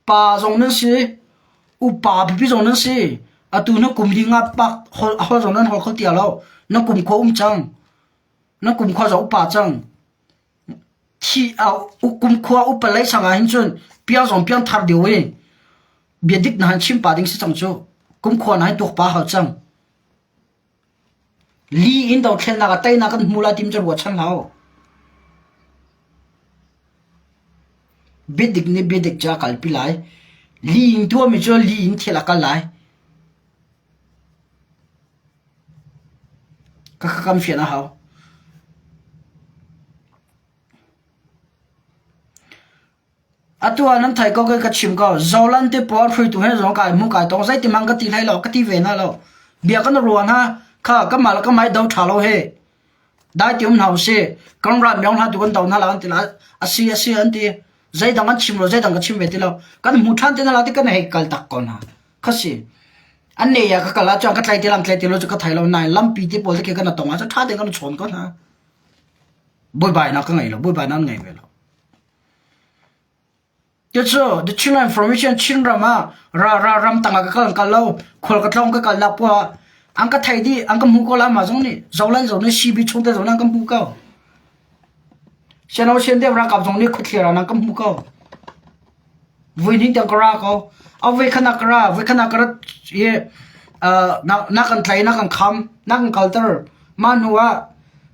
Pa zong nan si, upa pipi zong nan si. Atu na kum li nga pak hol a hol zong nan hol kho ti lo. Na kum khua um cang. Na kum khua zong upa cang. Thi a kum khua upa lei sang ah hin cun piang zong piang thar deuh i bia dik na han chim pa ding si cang cu. Kum khua na hin tuak pa hau cang. Li in dothlennak ah teinak kan hmu lai tim cu ruahchan hlah u. Biadik nih biadik cu a kalpi lai. Li in tuahmi cu li in thil a kal lai. Ka kan fian a hau. Atu ah nan thei ko ka chim ko. Zoland te pawl hruaitu he zong kai hmu kai tong zeiti mang ka ti hlei lo ka ti ve hna lo. Bia kan ruah hna kha ka mah le ka mai do tha lo he. Dai ti um hna usih. Kan rat myong hna tu kan do hna la an ti la asi asi an ti. Zeidang an chim lo zeidang ka chim ve ti lo. Kan hmu than te na la ti kan hei kal tak ko hna. Khasi. An ne ya ka kal ah chuan ka tlai te lam tlai te lo chu ka thai lo nai lampi te pawl te ke kan tong ah chu tha te kan chawn ko hna. Buaibai na ka ngei lo buaibai na an ngei ve lo. Cucu the Chinland Information Chinram ah ra ra ramtang ah ka kal kal lo khual ka tlawng ka kalnak poah ah an ka thei dih an ka hmu ko la mah zong nih Zoland zong nih CB chungte zong nih an ka hmu ko. Siano Siandem ralkap zong nih khuathlir ah an ka hmu ko. Vui hnih tiang ka ra ko. A voi khan ah ka ra, voi khan ah ka rat i na na kan tlai na kan kham na kan kalter mah hnu ah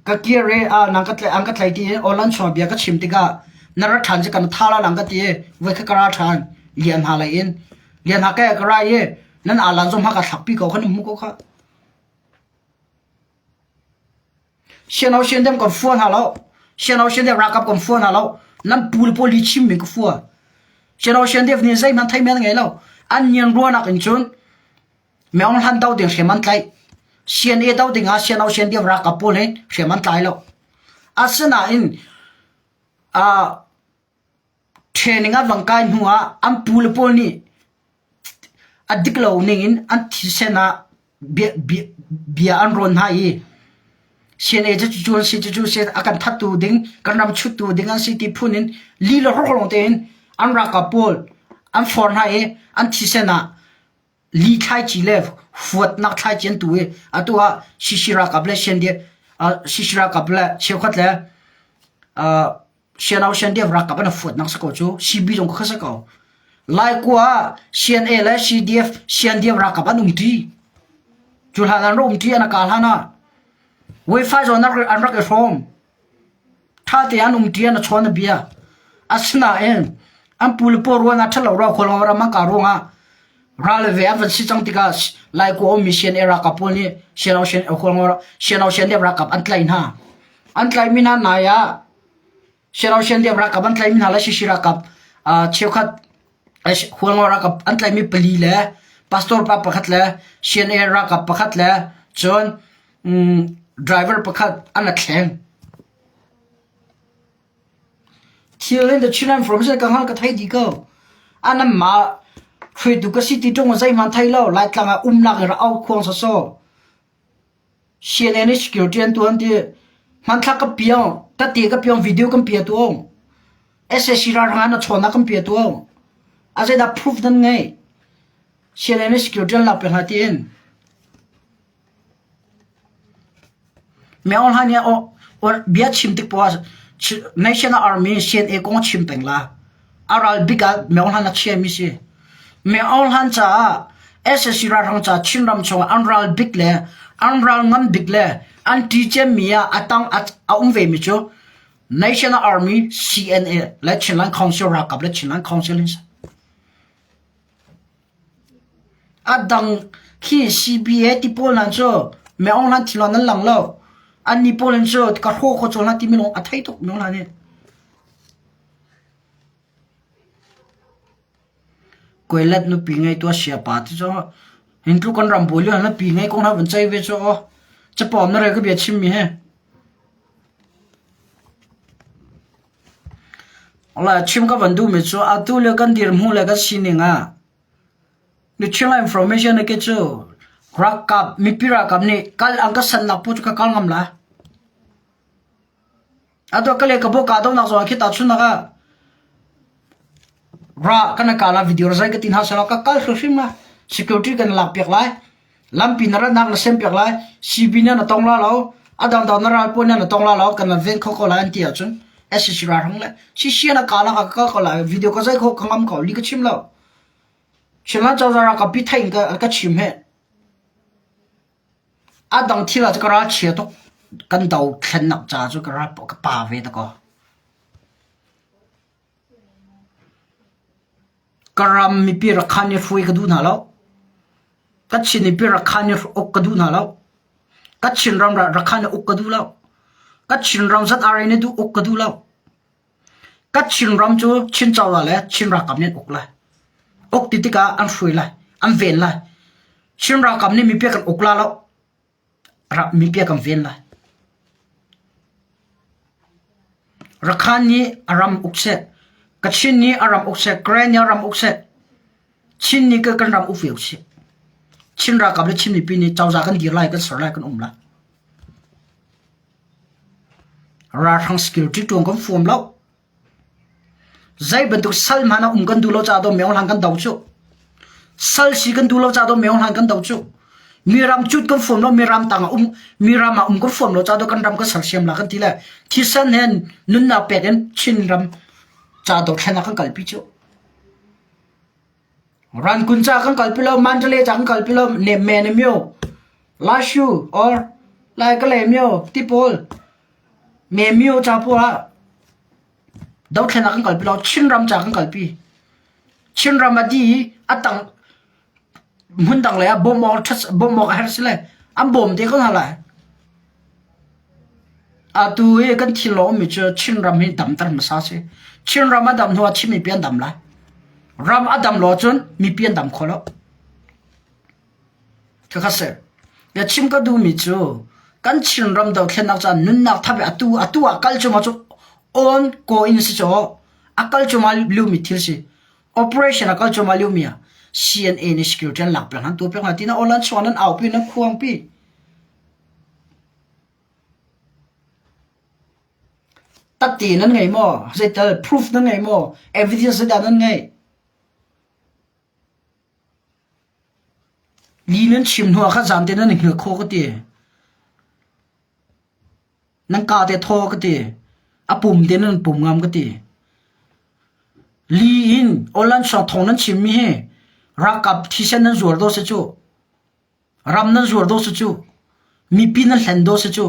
ka kir i ah nang ka tlai an ka tlai ti i online chung bia ka chim tikah na ra ṭhan cu kan tha la lang ka ti i voi kha ka ra ṭhan lian ha lei in lian ha ka ka ra i nan alan zong ha ka thlakpi ko kha nan hmu ko kha siano sian dem kan fua hna lo siano sian dem ralkap kan fua hna lo nan pu le pawl li chim mi ka fua siano sian dev nih zeihmanh thei men ngei lo an nian ruanak in cun Meong hlan do ding hriam an tlaih. CNA do ding ah CNO CNDF ralkap pawl hi hriam an tlai lo. Asinain uh, training an van kai hnu ah an pu le pawl nih a dik lo ning in an thisen ah bia, bia, bia an rawn hna i CNA cu cu an si cu cu si a kan thattu ding kan ram chuttu ding an si ti phun in li le hrokrong tein an ralkap pawl an for hna i an thisen ah li thlaici le huatnak thlaici an tu i atu ah Shishi ralkap le Shandia Shishi ralkap le cheukhat le Shanau Shandia ralkap an fuatnak si ko cu CB zong kha si ko Laikua ah CNA le CDF CNDF ralkap an umṭi cu hlan an rak umṭi an a kal hlan ah Wi-Fi zong an rak i hrawm Ṭha tein an umṭi an a chawn a bia. Asinain an pu le paw ruan ah ṭhalo ro khual ram an ka ruangah ral ve an van si cang tikah Laikua ummi CNA ralkap pawl nih Siano Siano CNDF ralkap an tlaih hna. An tlaihmi hna nai ah Siano CNDF ralkap an tlaihmi hna le Sisi ralkap cheukhat Hualngo ralkap an tlaihmi pali le pastor pa pakhat le CNA ralkap pakhat le cun driver pakhat an a thleng. Thil in the Chinland Information ka hngal ka thei dih ko. Anam ma hruaitu ka si ti ṭung zeihmanh thei lo Laitlang ah umnak in ra au khuang sawsawh. CNN i security an tuan ti hmanthlak ka piang tate ka piang video kan pia tu ong. SAC ralhrang na chawnnak kan pia tu ong. A zeidah proof nan ngei. CNN i security an lak peng hna tiin. Myo Hla nih bia chim tik poah National Army CNA kong a chim peng la. A ral bik ah Myo Hlan a chiami si. Myo Hlan caah SAC ralhrang caah Chinram chungah an ral bik le an ral ngan bik le an ṭi cemmi ah a tang a um vemi cu National Army CNA le Chinland Council ralkap le Chinland Council in si. A dang khi CBA ti pawl hna cu Myo Hlan thilon an lang lo. Annih pawl in cu ka hraw kho cawl hna timi lawng a thei tuk mi hna nih. Kuailet nupi ngei tu a siapa ti cu hin tluk kan ram buai lio na pi ngei kong hna van cei ve cu aw. Capawm na rel ka bia chim mi he. La chim ka van duh mi cu atu le kan dirhmu le kan sining ah Nuching information ke cu ralkap mipi ralkap nih kal an ka sannak pu cu ka kal ngam la. Atu ka le ka bo ka do nak zong khi ta chun nak ah ra kana kala video zai ka tin ha sala ka kal hrim la security kan lak piak lai lampi na rat nak na sem piak lai CB na na tong la lo adang dang na ral po na na tong la lo kan la ven kho ko lai an ti ahcun SCC ra hong le CC na kala ka ka ko lai video ka zai kho ka ngam ko li ka chim lo Chinland cozah ralkap pi thein ka ka chim he a dang thil ah cu ka ral chia tuk kan do thlennak ca cu ka ral ka pa ve ta ko ka ram mipi rakhan i hruai ka duh hna lo ka Chin mipi rakhan i uk ka duh hna lo ka Chin ram rakhan i uk ka duh lo ka Chin ram zat are nih duh uk ka duh lo Ka Chinram cu Chin cozah le Chin ralkap nih an uk lai. Uk ti tikah an hruai lai, an ven lai. Chin ralkap nih mipi kan uk la lo, mipi kan ven lai. Rakhan nih a ram uk seh, Kachin nih a ram uk seh, Karen nih a ram uk seh, Chin nih kan ram uk ve usih. Chin ralkap le Chin mipi nih cozah kan dir lai, kan ser lai, kan um lai. Ralhrang security ṭuang kan fuam lo. Zei bantuk sal hmanh ah um kan duh lo caah dawh Myo Hlang kan do cu. Sal si kan duh lo caah dawh Myo Hlang kan do cu. Mi ram cut kan fuam lo, mi ram tang ah um, mi ram ah um kan fuam lo caah dawh kan ram kan sersiam la kan ti le thisen he nunnak pek in Chin ram ca dothlen ah kan kalpi cu. Rankun ca kan kalpi lo, Mandalay ca kan kalpi lo, Nemmene myo, Lashu or Lai Kale myo ti pawl me myo ca pawl ah dothlen ah kan kalpi lo, Chinram ca kan kalpi. Chinram a di i a tang hmun dang lei ah bawm awk bawm awk a herh si le an bawm te ko hna lai. Atu hi kan thil a ummi cu Chinram hi damter hmasa si. Chinram a dam hnu ah Chin mipi an dam lai. Ram a dam lo ahcun mipi an dam kho lo. Khakha si. Bia chim ka duhmi cu kan Chinram dothlennak caah nunnak thap i atu atu ah kal cuma cu on ko in si caw a kal cuma lumi thil si. Operation a kal cuma lumi ah CNA nih security an lak peng han tu peng han tina online chuan nan au pi nan khuang pi. Tatti nan ngei maw? Zeital proof nan ngei maw? Evidence zeidah nan ngeih? Li nan chim hnu ah khan zan te nan i hngilh khawh ka ti. Nan ka te thaw ka ti. A pum te nan pum ngam ka ti. Li in online song thong nan chimmi hi ralkap thisen nan zuar do se cu. Ram nan zuar dawh si cu. Mipi nan hlen dawh si cu.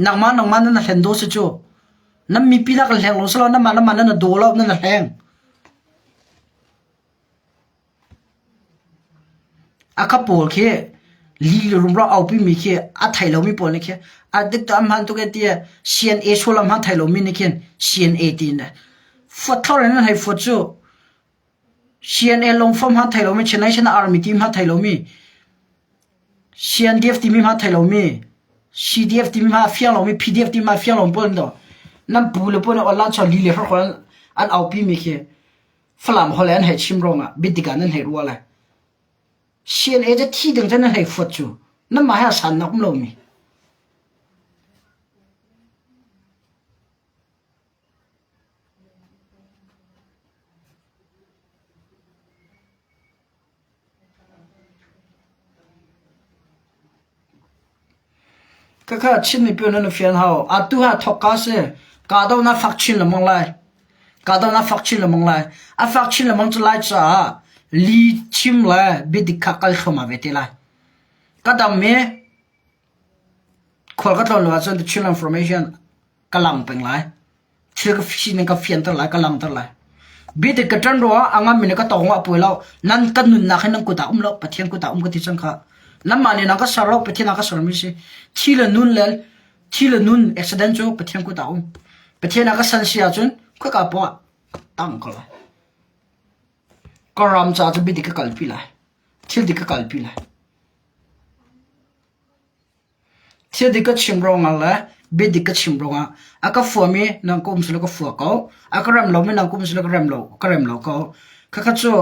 Nangmah nangmah nan hlen dawh si cu. Nan mipi nak hleng lo silo nanmah nanmah nan daw lo nan hleng. A ka pawl khi li rumro aupi mi khi a thei lomi pawl nih khi a dik to am han tuk e ti CNA sullam han thei lomi nih khin CNA ti in fuat thlor in hei fuat cu CNA lungfawm hmanh thei lomi, Chin National Army ti hmanh thei lomi, CNDF timi hmanh thei lomi, CDF timi hmanh a fiang lomi, PDF timi hmanh a fiang lomi pawl an do. Nan pu le pawl nih online chuan li le hrokhrol an aupi mi khi Falam holh an hei chim ruangah biadik ah nan hei ruah lai. CNA cu thi ding cu nan hei fuat cu nanmah he a sannak um lomi. Khakha Chin mipi nan i fian hau. Atu ha thawk ka si. Kahdohnak fak chin lengmang lai. Kahdohnak fak chin lengmang lai. A fak chin lengmang cu lai caah li chim le biadik kha kal thluahmah ve te lai. Ka dam i khual ka tlawn lo ahcun the Chin Information ka lang peng lai. Thil ka sining ka fianter lai, ka langhter lai. Biatik ka ṭan ruangah a ngammi nih ka tawng ah a puai lo. Nan kan nunnak hi nan kut ah um lo, Pathian kut ah um ka ti cang kha. Nanmah nih nan ka ser lo, Pathian a ka sermi si. Thi le nun le. Thi le nun accident cu Pathian kut ah um. Pathian a ka san si ahcun khoika poah ka tang ko lai. Ka ram caah cu biadik ka kalpi lai. Thil dik ka kalpi lai. Thil dik ka chim ruangah le biadik ka chim ruangah a ka fuami nang ka um sila ka fua ko. A ka rem lomi nang ka um sila ka rem lo ka rem lo ko. Khakha cu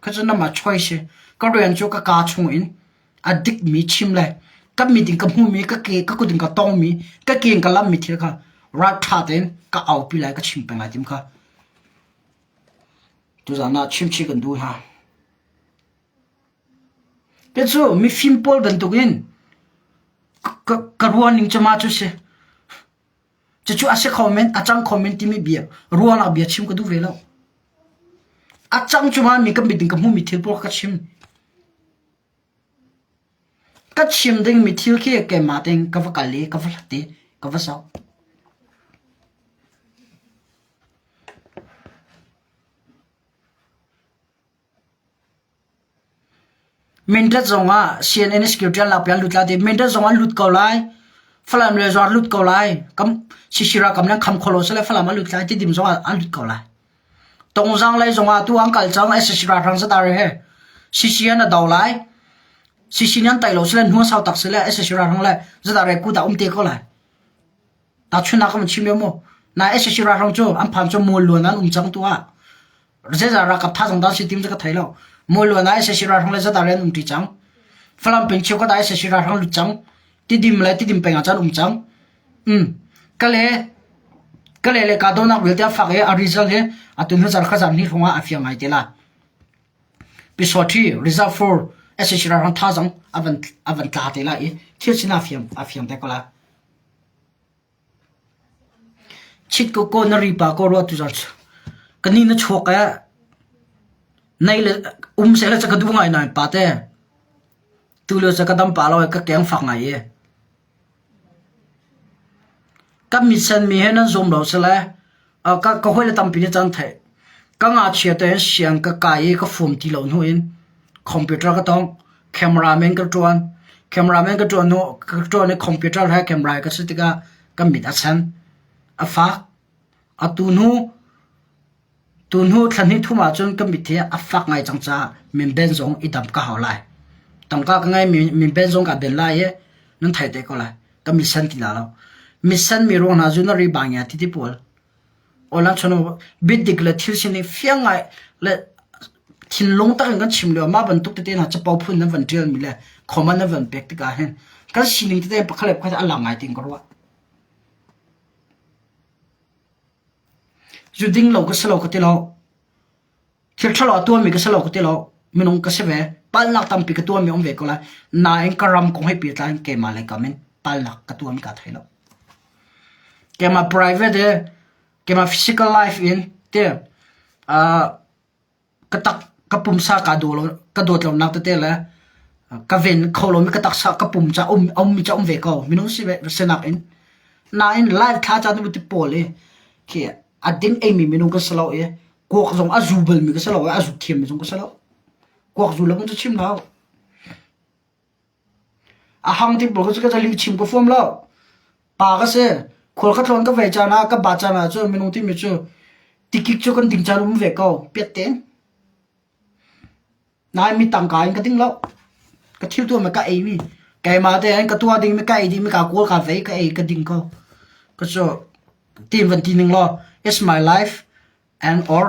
kha cu namah choice si. Ka rian cu ka kaa chung in a dikmi chim le ka mit in ka hmuhmi ka ke ka kut in ka tongmi ka ke in ka lammi thil kha ralṭha tein ka aupi lai ka chim peng lai tim kha tuzan ah chimchih kan duh hna. Te cu mifim pawl bantukin ka, ka ruahning cu mah cu si. Cucu a si kho men, a cang kho men timi bia, ruahnak bia chim ka duh ve lo. A cang cu ma mi ka mit in ka hmuhmi thil pawl ka chim. Ka chim dingmi thil khi keimah tein ka va kal i ka va hlat i ka va zoh. Mindat zongah CNN security an lakpi an lut lai ti Mindat zong an lut ko lai. Falam le zong an lut ko lai. Kam Sisira kam nan kham kholo sale Falam an lut lai Tidim zong an lut ko lai. Tongzang lei zongah tu an kal cang SSC ralhrang zadar he CC an do lai. CC nan tai lo sale hnu sau tak sale SSC ralhrang le zadar he kuta um te ko lai. Tahchunhnak ka van chim lio mu. Na SSC ralhrang cu an phan cu mual luan an um cang tu ah zeizah ralkap tha zong dah si tim cu ka thei lo. Mual luan ah SSC ralhrang le zadar an um ṭi cang. Falam peng cheukhat ah SSC ralhrang lut cang. Tidim le Tidim peng ah cun um cang. Um. Kale kale le kahdohnak vialte a fak i a result hi atu hnu zarh kha zarh hnih hrawng ah a fiang ngai te la. Pisawṭhi reserve for SSC ralhrang tha zong a van a van tla te la i thil sin a fiang a fiang te ko la. Chit ko kaw na ripa ko rua tuzarh cu. Ka ni na chuak eh. Nei le um seh le ca ka duh ngai nain pate. Tu lio ca ka dam pa lo ka keng fak ngai i. Kan mitsen mi he nan zum lo sile ka ka hawi le tampi nih caan theih. Ka ngakchia tein siang ka kai i ka fum ti lo hnu in computer ka tongh, cameraman ka ṭuan. Cameraman ka ṭuan hnu ka ṭuan i computer he camera ka si tikah ka mit a sen, a fak. Atu hnu tu hnu thla hnih thum ahcun ka mit hi a fak ngai cang caah minben zong i damh ka hau lai. Tangka ka ngei mi minben zong kaa ben lai i nan theih te ko lai. Ka mit sen ti la lo. Mit sen mi ruang hna cu na ri bang ya ti ti pawl. Ola chun biadik le thil sining fiang ngai le thinlung tak in kan chim lio mah bantuk tete hna capo phun nan van ṭial mi le comment nan van pek tikah hin kan sining tete pakhat le pakhat a lang ngai tiin ka ruah. Zu ding lo ka si lo ka ti lo. Thil ṭhalo a tuahmi ka si lo ka ti lo. Minung ka si ve. Palnak tampi ka tuahmi um ve ko lai. Nain ka ram kong he pehtlai in keimah lei kam in palnak ka tuahmi kaa thei lo. Keimah private i keimah physical life in ti uh, ka tak ka pumsa kaa daw lo ka dawt lonak tete le ka ven kho lomi ka taksa ka pum ca um ummi ca um ve ko minung si ve sinak in nain live thla ca nu ti pawl i khi a ding eimi minung ka si lo i kuak zong a zu balmi ka si lo i a zu thiammi zong ka si lo kuak zu lo cu chim hau a hang ti pawl ka cu li chim ka fuam lo pa ka si khual ka tlawn ka vei caan ah ka ba caan ah cu minung timi cu tikik cu kan ding caan um ve ko piat tein Nain mi tangka in ka ding lo. Ka thil tuah mi ka ei mi keimah tein ka tuah ding mi ka ei ding mi ka kawl ka vei ka ei ka ding ko. Ka cu tin van ti ning law it's my life and or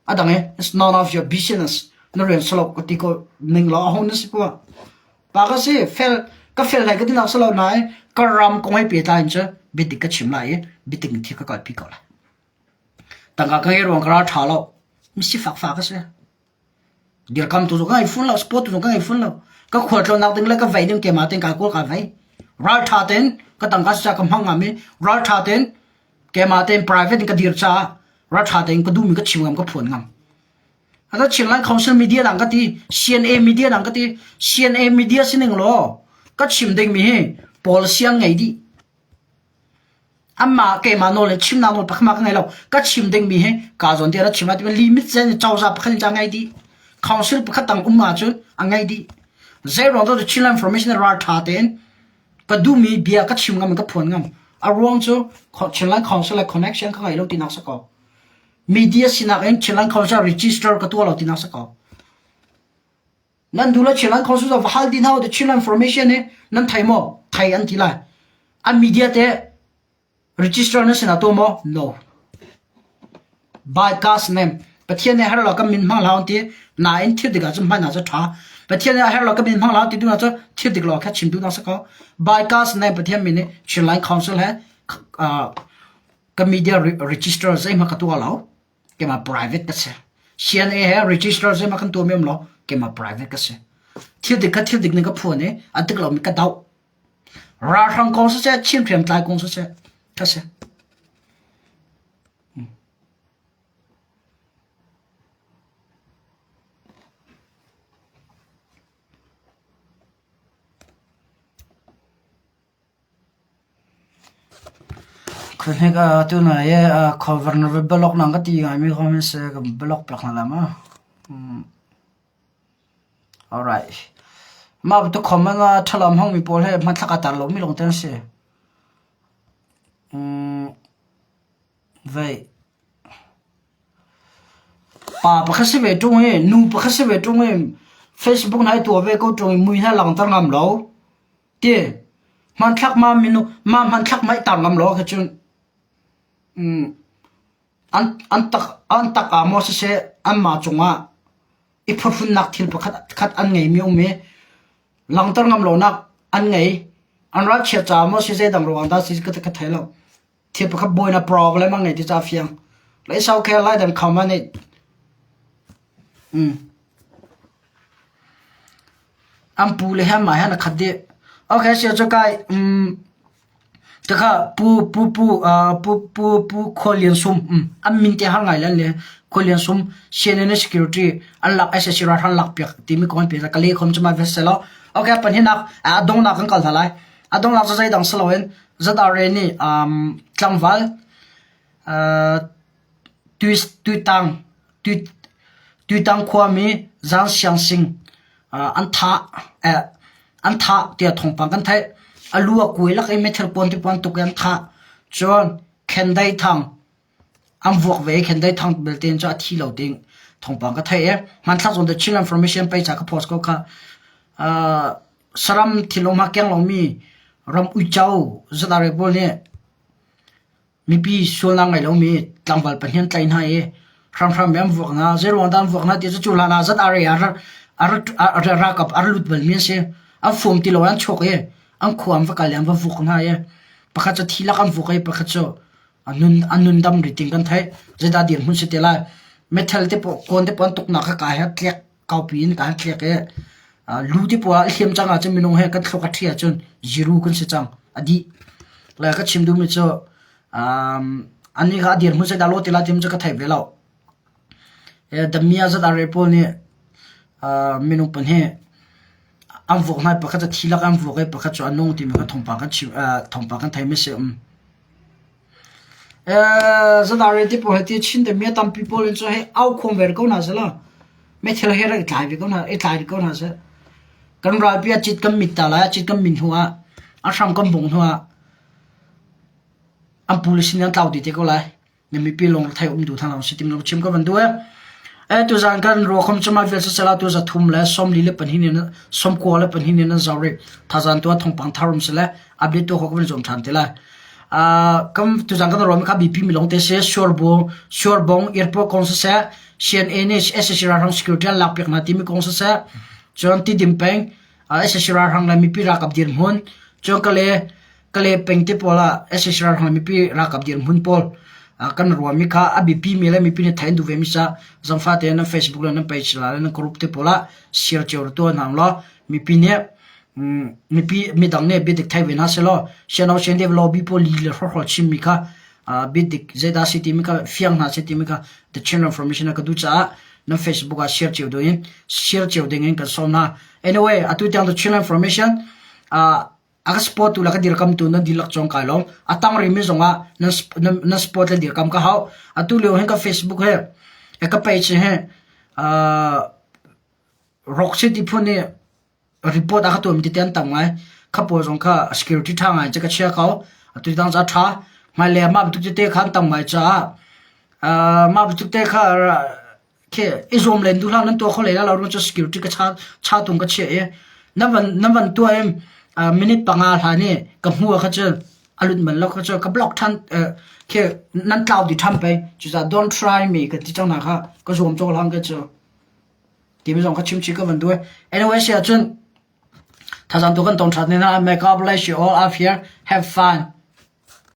adang i it's none of your business na rian salo ka ti ko ning law aho na si pua. Pa ka si fel ka fel lai ka ti nak salo nain ka ram kong he pehtlai in cu biadik ka chim lai i biadik in thil ka kalpi ko lai. Tangka ka ngei ruang ka ral ṭha lo. Mi sifak fa ka si. Dirkamtu zong ka ngei fawn lo, sport tu zong ka ngei fawn lo. Ka khualtlawnnak ding le ka vei ding keimah tein kaa kawl kaa vei. Ralṭha tein ka tangka ca ka hmang ngam i ralṭha tein keimah tein private in ka dir caah ralṭha tein ka duhmi ka chim ngam ka phuan ngam. Ata Chinland Council media dang ka ti, CNA media dang ka ti, CNA media sining law ka chim dingmi hi policy an ngei dih. Amah keimah nawl le chimnak nawl pakhat ka ngei lo. Ka chim dingmi hi kaa zawn te ra chim lai limit zen cozah pakhat in ca ngei dih. Council pakhat tang um ahcun a ngei dih. Zei ruang dah Chinland Information ral tha tein ka duhmi bia ka chim ngam ka phuan ngam. A ruang cu Chinland Council le connection ka ngei lo tinak si ko. Media sinak in Chinland Council register ka tuah lo tinak si ko. Nan duh le Chinland Council va hal ti hna u Chinland Formation hi nan thei maw? Thei an ti lai. An media te Register na sinah tuah maw? No. By God's name. Pathian nih a herh lo kan min hmang hlah an ti. Nain thil dik ahcun hman ah cu ṭha. Pathian nih a herh lo kan min hmang hlah ti duh ahcun thil dik lo kha chim duhnak si ko. By God's name Pathian min nih Chinland Council he uh, ka media register zeihmah ka tuah lo. Keimah private ka si. CNA he register zeihmah kan tuah mi um lo. Keimah private ka si. Thil dik kha thil dik ning ka phuan i a dik lomi ka doh. Ralhrang kong siseh, Chin hriamtlai kong siseh, ka si. Khuahnek ah tuna i cover na va block nang ka ti ngaimi kong in seh ka block piak hna lai ma. Alright. Mah bantuk comment ah ṭhalo hmangmi pawl he hmanthlak aa tar lomi lawngte an si. Vei. Pa pakhat si ve ṭung i nu pakhat si ve ṭung i Facebook hna i tuah ve ko ṭung i mui hna langhter ngam lo. Ti. Hmanthlak ma minu ma hmanthlak ma i tar ngam lo kha cun. An an tak an tak ah maw siseh anmah cungah i phuhrunnak thil pakhat khat an ngeimi um i langhter ngam lonak an ngei. An ralchiat caah maw si zeidang ruang dah si ka ka thei lo. Thil pakhat buainak problem an ngei ti ca fiang. It's okay, let them come on it. Mm. An pu le he mah he na khat dih. Okay, sia cu kai um Khakha Pu Pu Pu Pu Pu Pu Khual Lian Sum an min te har ngai lan le Khual Lian Sum CNN security an lak SSC ralhrang lak piak timi kong pe ka le khom chuma ves selo okay panhinak a dongnak kan kal hna lai a dongnak cu zeidang siloin ZRA nih um tlangval Tuitang Tuitang khuami Zang Siang Sing an thah an thah tiah thawngpang kan theih. A lu a kuai lak i meithal kuan ti puan tuk i an thah. Cun Khendai Thang an vuak ve i Khendai Thang belte cu a thi lo ding thawngpang ka theih i hmanthlak zong The Chin Information pei ca ka post ko kha. Saram thilawm ha keng lomi ram uico zatare pawl nih Mipi sualnak ngei lomi tlangval pahnih an tlaih hna i hramhram in an vuak hna. Zeiruang dah an vuak hna ti cu cu hlan ah ZRA ah ralkap a ra lut balmi an si. An fum ti lo an chuak i an khua an va kal i an va vuak hna i pakhat cu thi lak an vuak i pakhat cu a nun a nun dam rih ting kan theih. Zeidah dirhmun si te lai. Meithal te pawl kawn te pawl an tuknak kha ka he tlek kaupi in ka tlek i lu te pawl ah hliam cang ahcun minung he kan thluak a ṭhi ahcun ziru kan si cang a dih. Le ka chim duhmi cu anih kha a dirhmun zeidah lawh ti lai timi cu ka thei ve lo. Damia zat are pawl nih minung pahnih an vuak hna i pakhat cu thi lak an vuak i pakhat cu a nung timi kha thawngpang kan chim thawngpang kan theimi si. Zanari te pawl hi ti Chin deuhmi a tampi pawl in cun hei au khuang ve ko hna seh law meithal he rak i tlai ve ko hna i tlai ko hna seh. Kan ralpi a cit kan mit ta lai a cit kan min hnu ah a hram kan bungh hnu ah an pu le sin an tlau dih te ko lai. Na mipi lung thei um duh thang lo si tim lo chim ka van duh e. E tuzan kan ruakhom chuma vel sasela tu za thum le som li le panhin in som kua le panhin in an zau ri thazan tu thongpang tharum sile update tu ko kan zom than te lai. Kam tuzan kan ruami kha BP mi lawngte si Suarbung Suarbong airport kong siseh CNA nih SAC ralhrang security an lakpiak hna timi kong siseh cun Tidim peng SAC ralhrang le mipi ralkap dirhmun cun Kale Kale peng te pawl ah SAC ralhrang le mipi ralkap dirhmun pawl kan ruami kha a biapi mi le mipi nih theih an duh ve mi ca zangfa tein nan Facebook le nan page la le nan group te pawl ah share cio tuah hna law mipi nih Mipi midang nih biadik thei ve hna sehlaw siano sian lobby pawl li le hrawkhrol chimmi kha biadik zeidah si timi kha fiang hna seh timi kha the Chin Reformation ah ka duh caah nan Facebook ah share cio ding share cio ding in kan sawm hna. Anyway, atu tiang the Chin Reformation a ka support tu le ka dirkam tu nan dihlak cawng kai lawm. A tang rimi zongah nan nan support le dirkam ka hau. Atu lio hin ka Facebook he ka page he Rock City phun i report a ka tuahmi tete an tam ngai. Kha pawl zong kha security ṭha ngai cu ka chia ko. Atu dang ca ṭha. Hmailei ah mah bantuk tete kha an tam ngai caah mah bantuk te kha khi i zuam len duh hlah nan tuah kho hlei lai lo ruang cu security ka cha cha tung ka chiah i nan van nan van tuah i minute panga hlan i ka hmu ah kha cu a lut man lo kha cu ka block ṭhan khi nan tlau dih ṭhan pei cucaah don't try me ka ti cang hna kha ka zuam cawk hlang ka cu timi zong kha chim chih ka van duh anyway si ahcun thazang tu kan tong ṭhat ni na may God bless you all up here have fun.